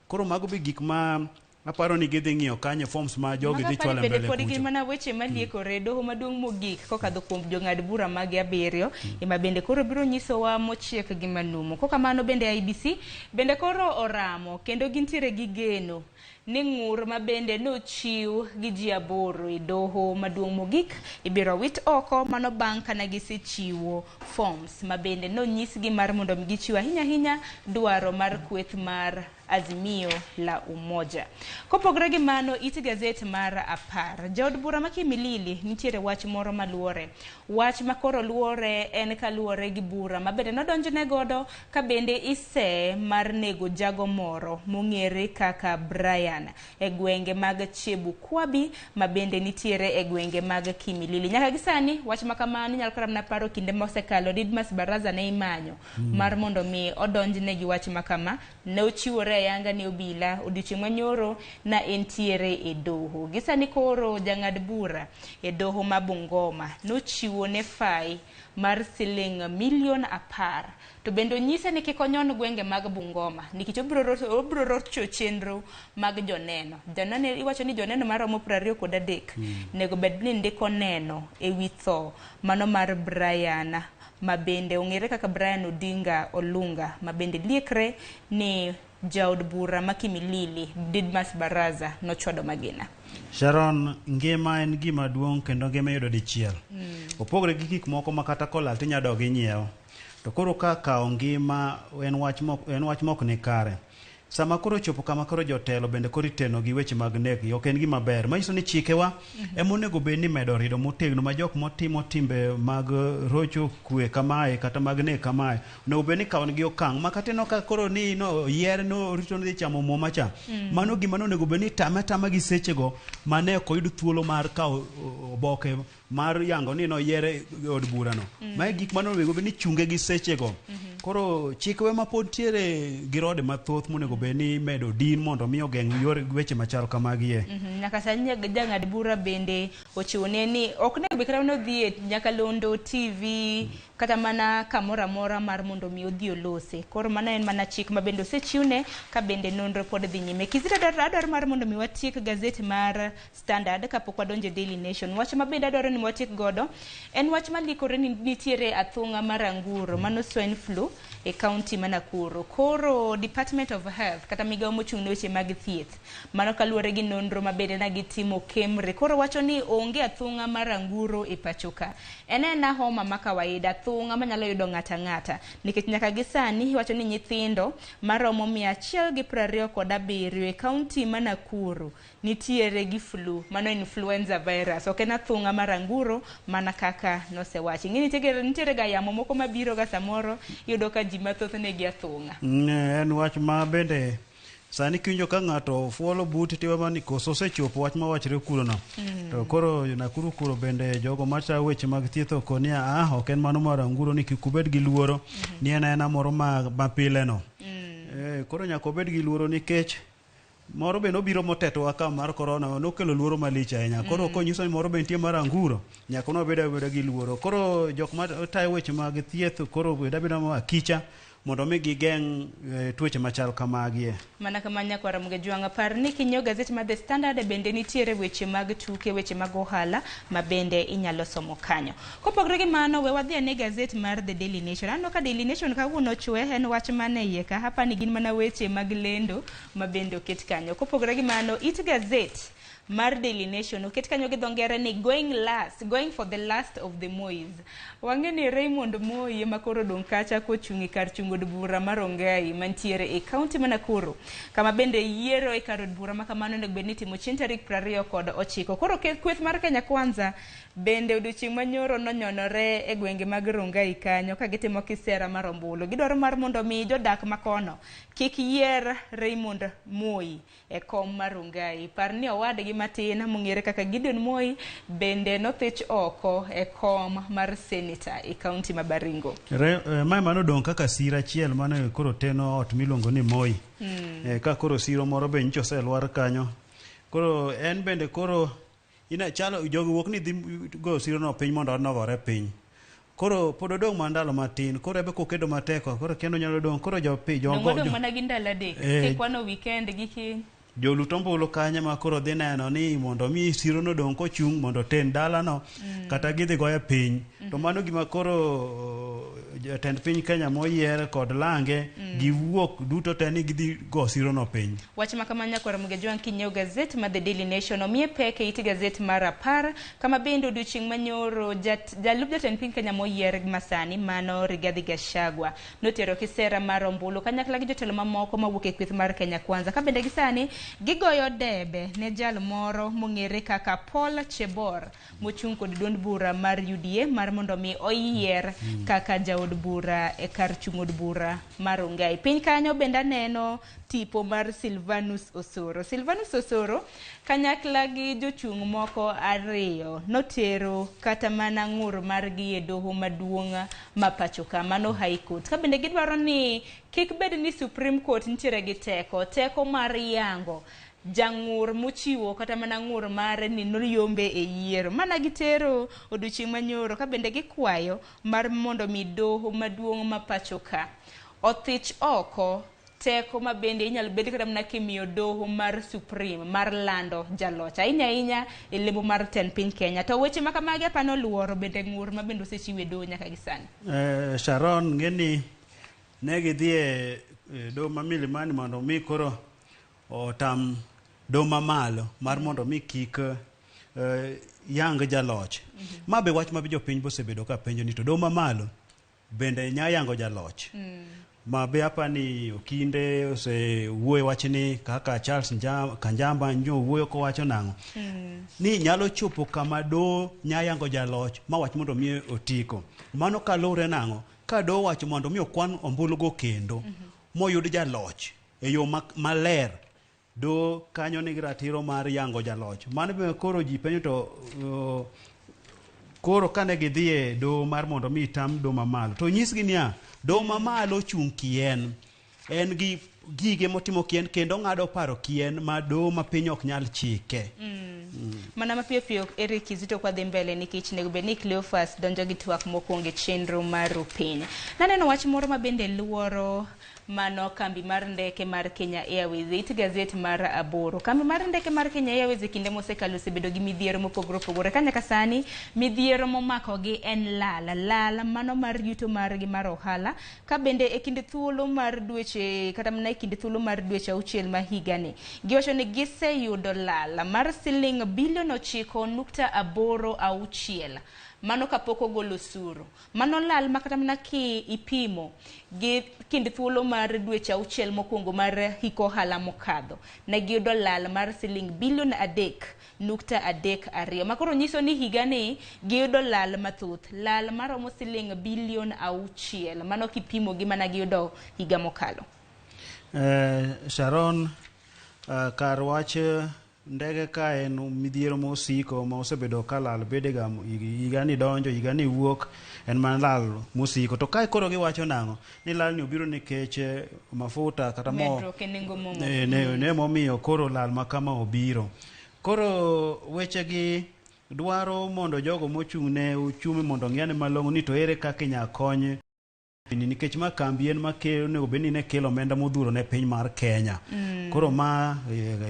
Koro mago be gik ma aparo ni gidhi ng'iyo kanyo forms ma jogi dhi chwalo bende mbele pod gin kucho. mana weche maliekore doho maduong' mogik kokadho kuom jong'ad bura mage 7 ema bende koro biro nyisowa mochiek gi manumu. Kokamano bende IEBC bende koro oramo kendo gintiere gi geno ni ng'ur ma bende nochiw gi ji 8 e doho maduong' mogik ibiro wit oko mano bang' kana gisechiwo forms ma bende nonyisgi mar mondo mi gichiw ahinya ahinya dwaro mar kweth mar Azimio la Umoja. Kopogore gi mano, it gazet mar 10. Jaod bura ma Kimilili nitiere wach moro maluore. Wach ma koro luore en kaluwore gi bura ma bende nodonjne godo ka bende ise mar nego jago moro mong'ere kaka Brian e gwenge mag Chebukwabi ma bende nitiere e gwenge mag Kimilili. Nyaka gi sani wach ma kamano inyalo kata mana paro kinde mosekalo Didmas Baraza ne imanyo mar mondo mi odonjne gi wach ma kama. Ne ochiwore ayanga ne obila odiochieng' manyoro na entiere e doho. Gi sani koro jang'ad bura e doho ma Bungoma nochiwo ne fai mar siling milion 10. To bende onyise ni kik onyon gwenge mag Bungoma nikech obiro rocho chenro mag joneno. Joneno iwacho ni joneno maromo 23 nego bed ni ndiko neno e wi tho mano mar Brian ma bende ong'ere kaka Brian Odinga Olunga ma bende liekre ni jaod bura ma Kimilili Didmas Baraza nochwado magina. Sharon, ngima en gima duong' kendo ngima iyudo dichiel. Opogore gi gik moko ma kata kolal tinya dog inyiewo. To koro ka kawo ngima en wach mok ni kare. Sama koro chopo kama koro jotelo bende koro iteno gi weche mag nek ok en gima ber. Manyiso ni chikewa ema onego bed ni medo rido motegno ma jok motimo timbe mag rocho kwe kamae kata mag nek kamae onego bed ni kawo negi okang' ma kata ineno ka koro ni no yier no rito ni dhi chamo muma cha. Mano gima nonego bed ni tame atama gi sechego mane ok oyud thuolo mar kawo oboke mar yango ni noyiere e od burano. Mae gik mane onego bed ni chunge gi sechego. Koro chikewa ma pod tiere gi rode mathoth monego bed ni imedo din mondo mi ogeng' yore weche machal kamagie. Nyaka sani jang'ad bura bende ochiwo ne ni ok nego bed kata nodhi e nyakalondo TV kata mana kamoro amora mar mondo mi odhi olose. Koro mano en mana chik ma bende osechiwne ka bende nonro pod dhi nyime. Kizito adwaro mar mondo mi watiek gazet mar Standard kapok wadonjo e Daily Nation. Wach ma bende adwaro ni watiek godo en wach malikore ni nitiere athung'a mar anguro mano swine flu e kaunti ma Nakuru. Koro Department of Health kata migawo mochung' ne weche mag thieth mano kaluwore gi nonro ma bende na gitimo Kemri koro wacho ni onge athung'a mar anguro e pacho ka. En ena homa ma kawaida, athung'a manyalo yudo ng'ata ng'ata nikech nyaka gi sani iwacho ni nyithindo maromo 127 e kaunti ma Nakuru nitiere gi flu, mano influenza virus, ok en athung'a mar anguro mana kaka nosewachi. Ing'e nitiere ga yamo moko mabiro ga samoro iyudo ka ji mathoth nigi athung'a. En wach ma bende sani kiwinjo ka ng'ato fuolo buti tiwe mani koso osechopo wach mawachre kurono. To koro Nakuru kuro bende jogo matayo weche mag thieth okoni ok en mano mar anguro ni kik ubed gi luoro ni en aena moro ma pile no. Koro nyaka obed gi luoro nikech moro be nobiro motetowa ka mar corona nokelo luoro malich ahinya. Koro konyiso ni moro be nitie mar anguro nyaka nobed abeda gi luoro. Koro jok matayo weche mag thieth koro bed abeda ma akicha mondo mi gigeng' tuoche machal kamagie. Mana kama nyakwara Mugejwang'a, par ni kinyiewo gazet mar The Standard bende nitiere weche mag tuke, weche mag ohala ma bende inyalo somo kanyo. Kopogore gi mano, we wadhi ane gazet mar The Daily Nation. Aneno ka Daily Nation kawuono chwe en wach mane iye ka, hapa ni gin mana weche mag lendo ma bende oket kanyo. Kopogore gi mano, it gazet mar Daily Nation oket kanyo gi dho ngere ni going last, going for the last of the Mois. Wang'e ni Raymond Moi ema koro odong' kacha kochung' e kar chung' od bura mar Rongai mantiere e kaunti ma Nakuru, kama bende yiero e kar od bura ma kamano onego bed ni itimo chieng' tarik 29. Koro kweth mar Kenya Kwanza bende odiochieng' manyoro nonyonore e gwenge mag Rongai kanyo ka gitimo kisera mar ombulu. Gidwaro mar mondo mi jodak makono kik yier Raymond Moi e kom mar Rongai. Par ni owadgi matin mong'ere kaka Gideon Moi bende nothich oko e kom mar senator e kaunti ma Baringo. Mae mano odong' kaka siro achiel mane koro teno ot miluongo ni Moi. Ka koro siro moro be nyocha oselwar kanyo. Koro en bende koro ina chalo jogi wuok ni dhi goyo siro no piny mondo odno ogore piny. Koro pod odong' mana ndalo matin, koro ebe kokedo matek, koro kendo nyalo dong', koro Dong' mana gi ndalo 3, kikwano weekend gi kiny. Jolut ombulu kanyo ma koro dhi neno ni mondo mi siro no dong' kochung' mondo oten dalano, kata gidhi goye piny. To mano gima koro Jatend piny Kenya moyier kod lange giwuok duto te ni gidhi go sirono piny. Wach ma kamano nyakwar Muge Jwang' kinyiewo gazet ma The Daily Nation omiye pek e it gazet mar 10 kama bende odiochieng' manyoro jalup jatend piny Kenya moyier masani mano Rigathi Gachagua notero kisera mar ombulu kanyakla gi jotelo mamoko mawuok e kweth mar Kenya Kwanza ka bende gisani gigoyo debe ne jal moro mong'ere kaka Paul Chebor mochung' kod duond bura mar UDA mar mondo mi oyier kaka jaod bura e kar chung' od bura mar Rongai. Piny kanyo bende aneno tipo mar Silvanus Osoro. Silvanus Osoro kanyakla gi jochung' moko 2 notero kata mana ng'ur margi e doho maduong' ma pacho ka, mano High Court. Ka bende gidwaro ni kik bed ni Supreme Court nitiere gi teko mar yango jang'ur mochiwo kata mana ng'ur mare ni noyombe e yiero. Mana gitero odiochieng' manyoro ka bende gikwayo mar mondo mi doho maduong' ma pacho ka othich oko teko ma bende inyalo bed kata mana kimiyo doho mar Supreme mar lando jaloch ahinya ahinya e lemo mar tend piny Kenya. To weche ma kamagi apano luoro bende ng'ur ma bende osechiw e doho nyaka gi sani. Sharon, ng'eni ne gidhi e doho ma Milimani mondo mi koro otam doho mamalo mar mondo mi kik yang jaloch. Ma be wach ma jopiny bosebedo ka penjo ni to doho mamalo bende nya yango jaloch. Ma be apani Okinde osewuoyo wachni kaka Charles Kanjamba nyo wuoyo kowacho nang'o ni nyalo chopo kama doho nya yango jaloch ma wach mondo mi otiko. Mano kaluwore nang'o ka doho wacho mondo mi okwan ombulugo kendo moyud jaloch e yo maler. Do kanyo nigi ratiro mar yango jaloch. Mano be koro ji penjo to koro kane gidhi e doho mar mondo mi tam doho mamalo to nyisgi niya doho mamalo chung' kien, en gi gige motimo kien kendo ng'ado paro kien ma doho ma piny ok nyal chike. Mana mapiyo piyo Eric Kizito kwa dhi mbele nikech nego bed ni Cleophas donjo gi twak mokwongo e chenro mar piny. Naneno wach moro ma bende luoro mano kambi mar ndeke mar Kenya Airways e it gazet mar 8. Kambi mar ndeke mar Kenya Airways e kinde mosekalo osebedo gi midhiero mopogore opogore. Ka nyaka sani midhiero momakogi en lal mano mar yuto margi mar ohala ka bende e kinde thuolo mar dweche kata mana e kinde thuolo mar dweche 6 ma higani giwacho ni giseyudo lal mar siling bilion 9.86 mano kapok ogolo osuru. Mano lal ma kata mana ki ipimo gi kind thuolo mar dweche 6 mokwongo mar hik ohala mokadho ne giyudo lal mar siling bilion 3.32 ma koro nyiso ni higani giyudo lal mathoth, lal maromo siling bilion 6 mano kipimo gi mana giyudo higa mokalo. Sharon, kar wach ndege ka en midhiero mosiko ma osebedo ka lal bedega higani donjo higani wuok en mana lal mosiko. To kae koro giwacho nang'o ni lal ni obiro nikech mafuta kata mo ne momiyo koro lal ma kama obiro. Koro wechegi dwaro mondo jogo mochung' ne uchumi mondo ong'e malong'o ni to ere kaka inyalo kony nikech ma kambi en makelo onego bed ni ne kelo omenda modhuro ne piny mar Kenya. Koro ma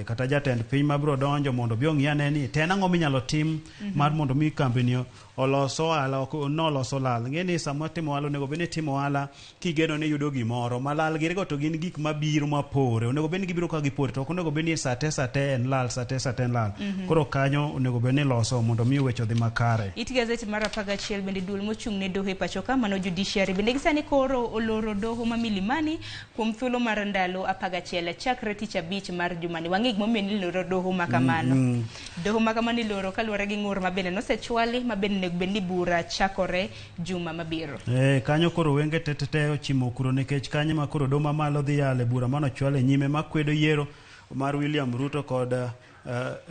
kata jatend piny mabiro donjo mondo obi ong'i ane ni to en ang'o minyalo tim mar mondo mi kambi ni olos ohala noloso lal. Ng'e ni sama timo ohala onego bed ni timo ohala kigeno ni yudo gimoro ma lal girigo to gin gik mabiro mapore. Onego bed ni gibiro ka gipore to ok onego bed ni sate sate en lal sate sate en lal. Koro kanyo onego bed ni loso mondo mi weche odhi makare. It gazeti mar 11 bende duol mochung' ne doho e pacho ka mano judiciary bende gisani koro oloro doho ma Milimani kuom thuolo mar ndalo 11 chakre tich abich mar jumani. Wang'e gimomiyo niloro doho ma kamano. Doho ma kamano iloro kaluwore gi ng'ur ma bende nosechwali ma bende onego bed ni bura chakore juma mabiro. Kanyo koro wenge tetete ochimo kuro nikech kanyo ma koro doho mamalo dhi yale bura manochwal e nyime makwedo yiero mar William Ruto kod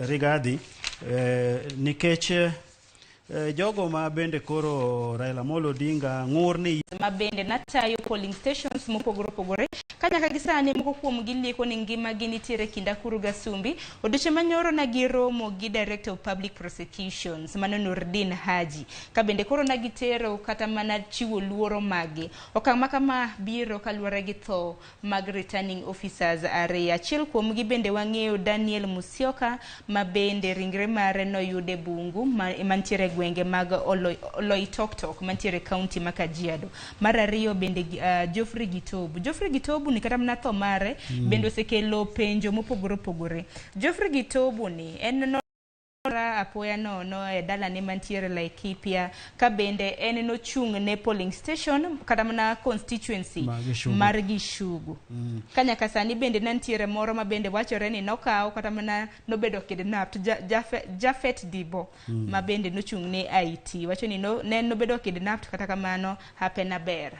Rigathi nikech jogo ma bende koro Raila Amolo Odinga ng'ur ni ma bende natayo polling stations mopogore opogore ka nyaka gi sani moko kuom gi lieko ni ngima gi nitiere kind Akuru Gasumbi. Odiochieng' manyoro na giromo gi Director of Public Prosecutions mano Nurdin Haji ka bende koro na gitero kata mana chiwo luoro magi. Okang' ma kama biro kaluwore gi tho mag returning officers ariyo. Achiel kuom gi bende wang'eyo Daniel Musyoka ma bende ringre mare noyude bungu mantiere gwenge mag Oloitoktok mantiere kaunti ma Kajiado. Mar ariyo bende Geoffrey Gitobu. Geoffrey Gitobu ni kata mana tho mare bende osekelo penjo mopogore opogore. Geoffrey Gitobu ni en no apoya nono e dalane mantiere Laikipia ka bende en nochung' ne polling station kata mana constituency Mar Gichugu. mar Gichugu. Ka nyaka sani bende ne nitiere moro ma bende wachore ni nokaw kata mana nobedo kidnapped Jafet Dibo ma bende nochung' ne IT wacho ni no, ne nobedo kidnapped kata kamano hape na ber.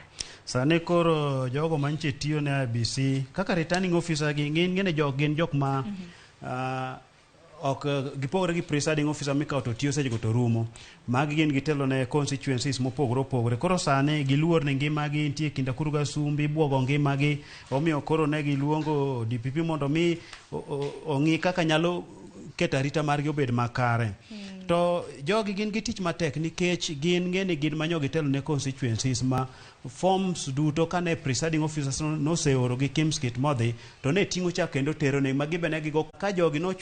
Sani koro jogo mantie tiyo ne IEBC kaka returning officer gi ng'ene jok gin jok ma ok gipogore gi presiding officer mikawo to tiyo sechego to rumo. Magi gin gitelo ne constituencies mopogore opogore. Koro sani giluor ni ngimagi nitie kind akuru gi asumbi, ibuogo ngimagi. Omiyo koro ne giluongo DPP mondo mi ong'i kaka nyalo keto arita margi obed makare. To jogi gin gi tich matek nikech gin ng'eni gin manyo gitelo ne constituencies ma forms duto kane presiding officers noseoro gi KIEMS kit modhi to ne ting'o chak kendo tero ne ma gibe ne gigo ka jogi nochwa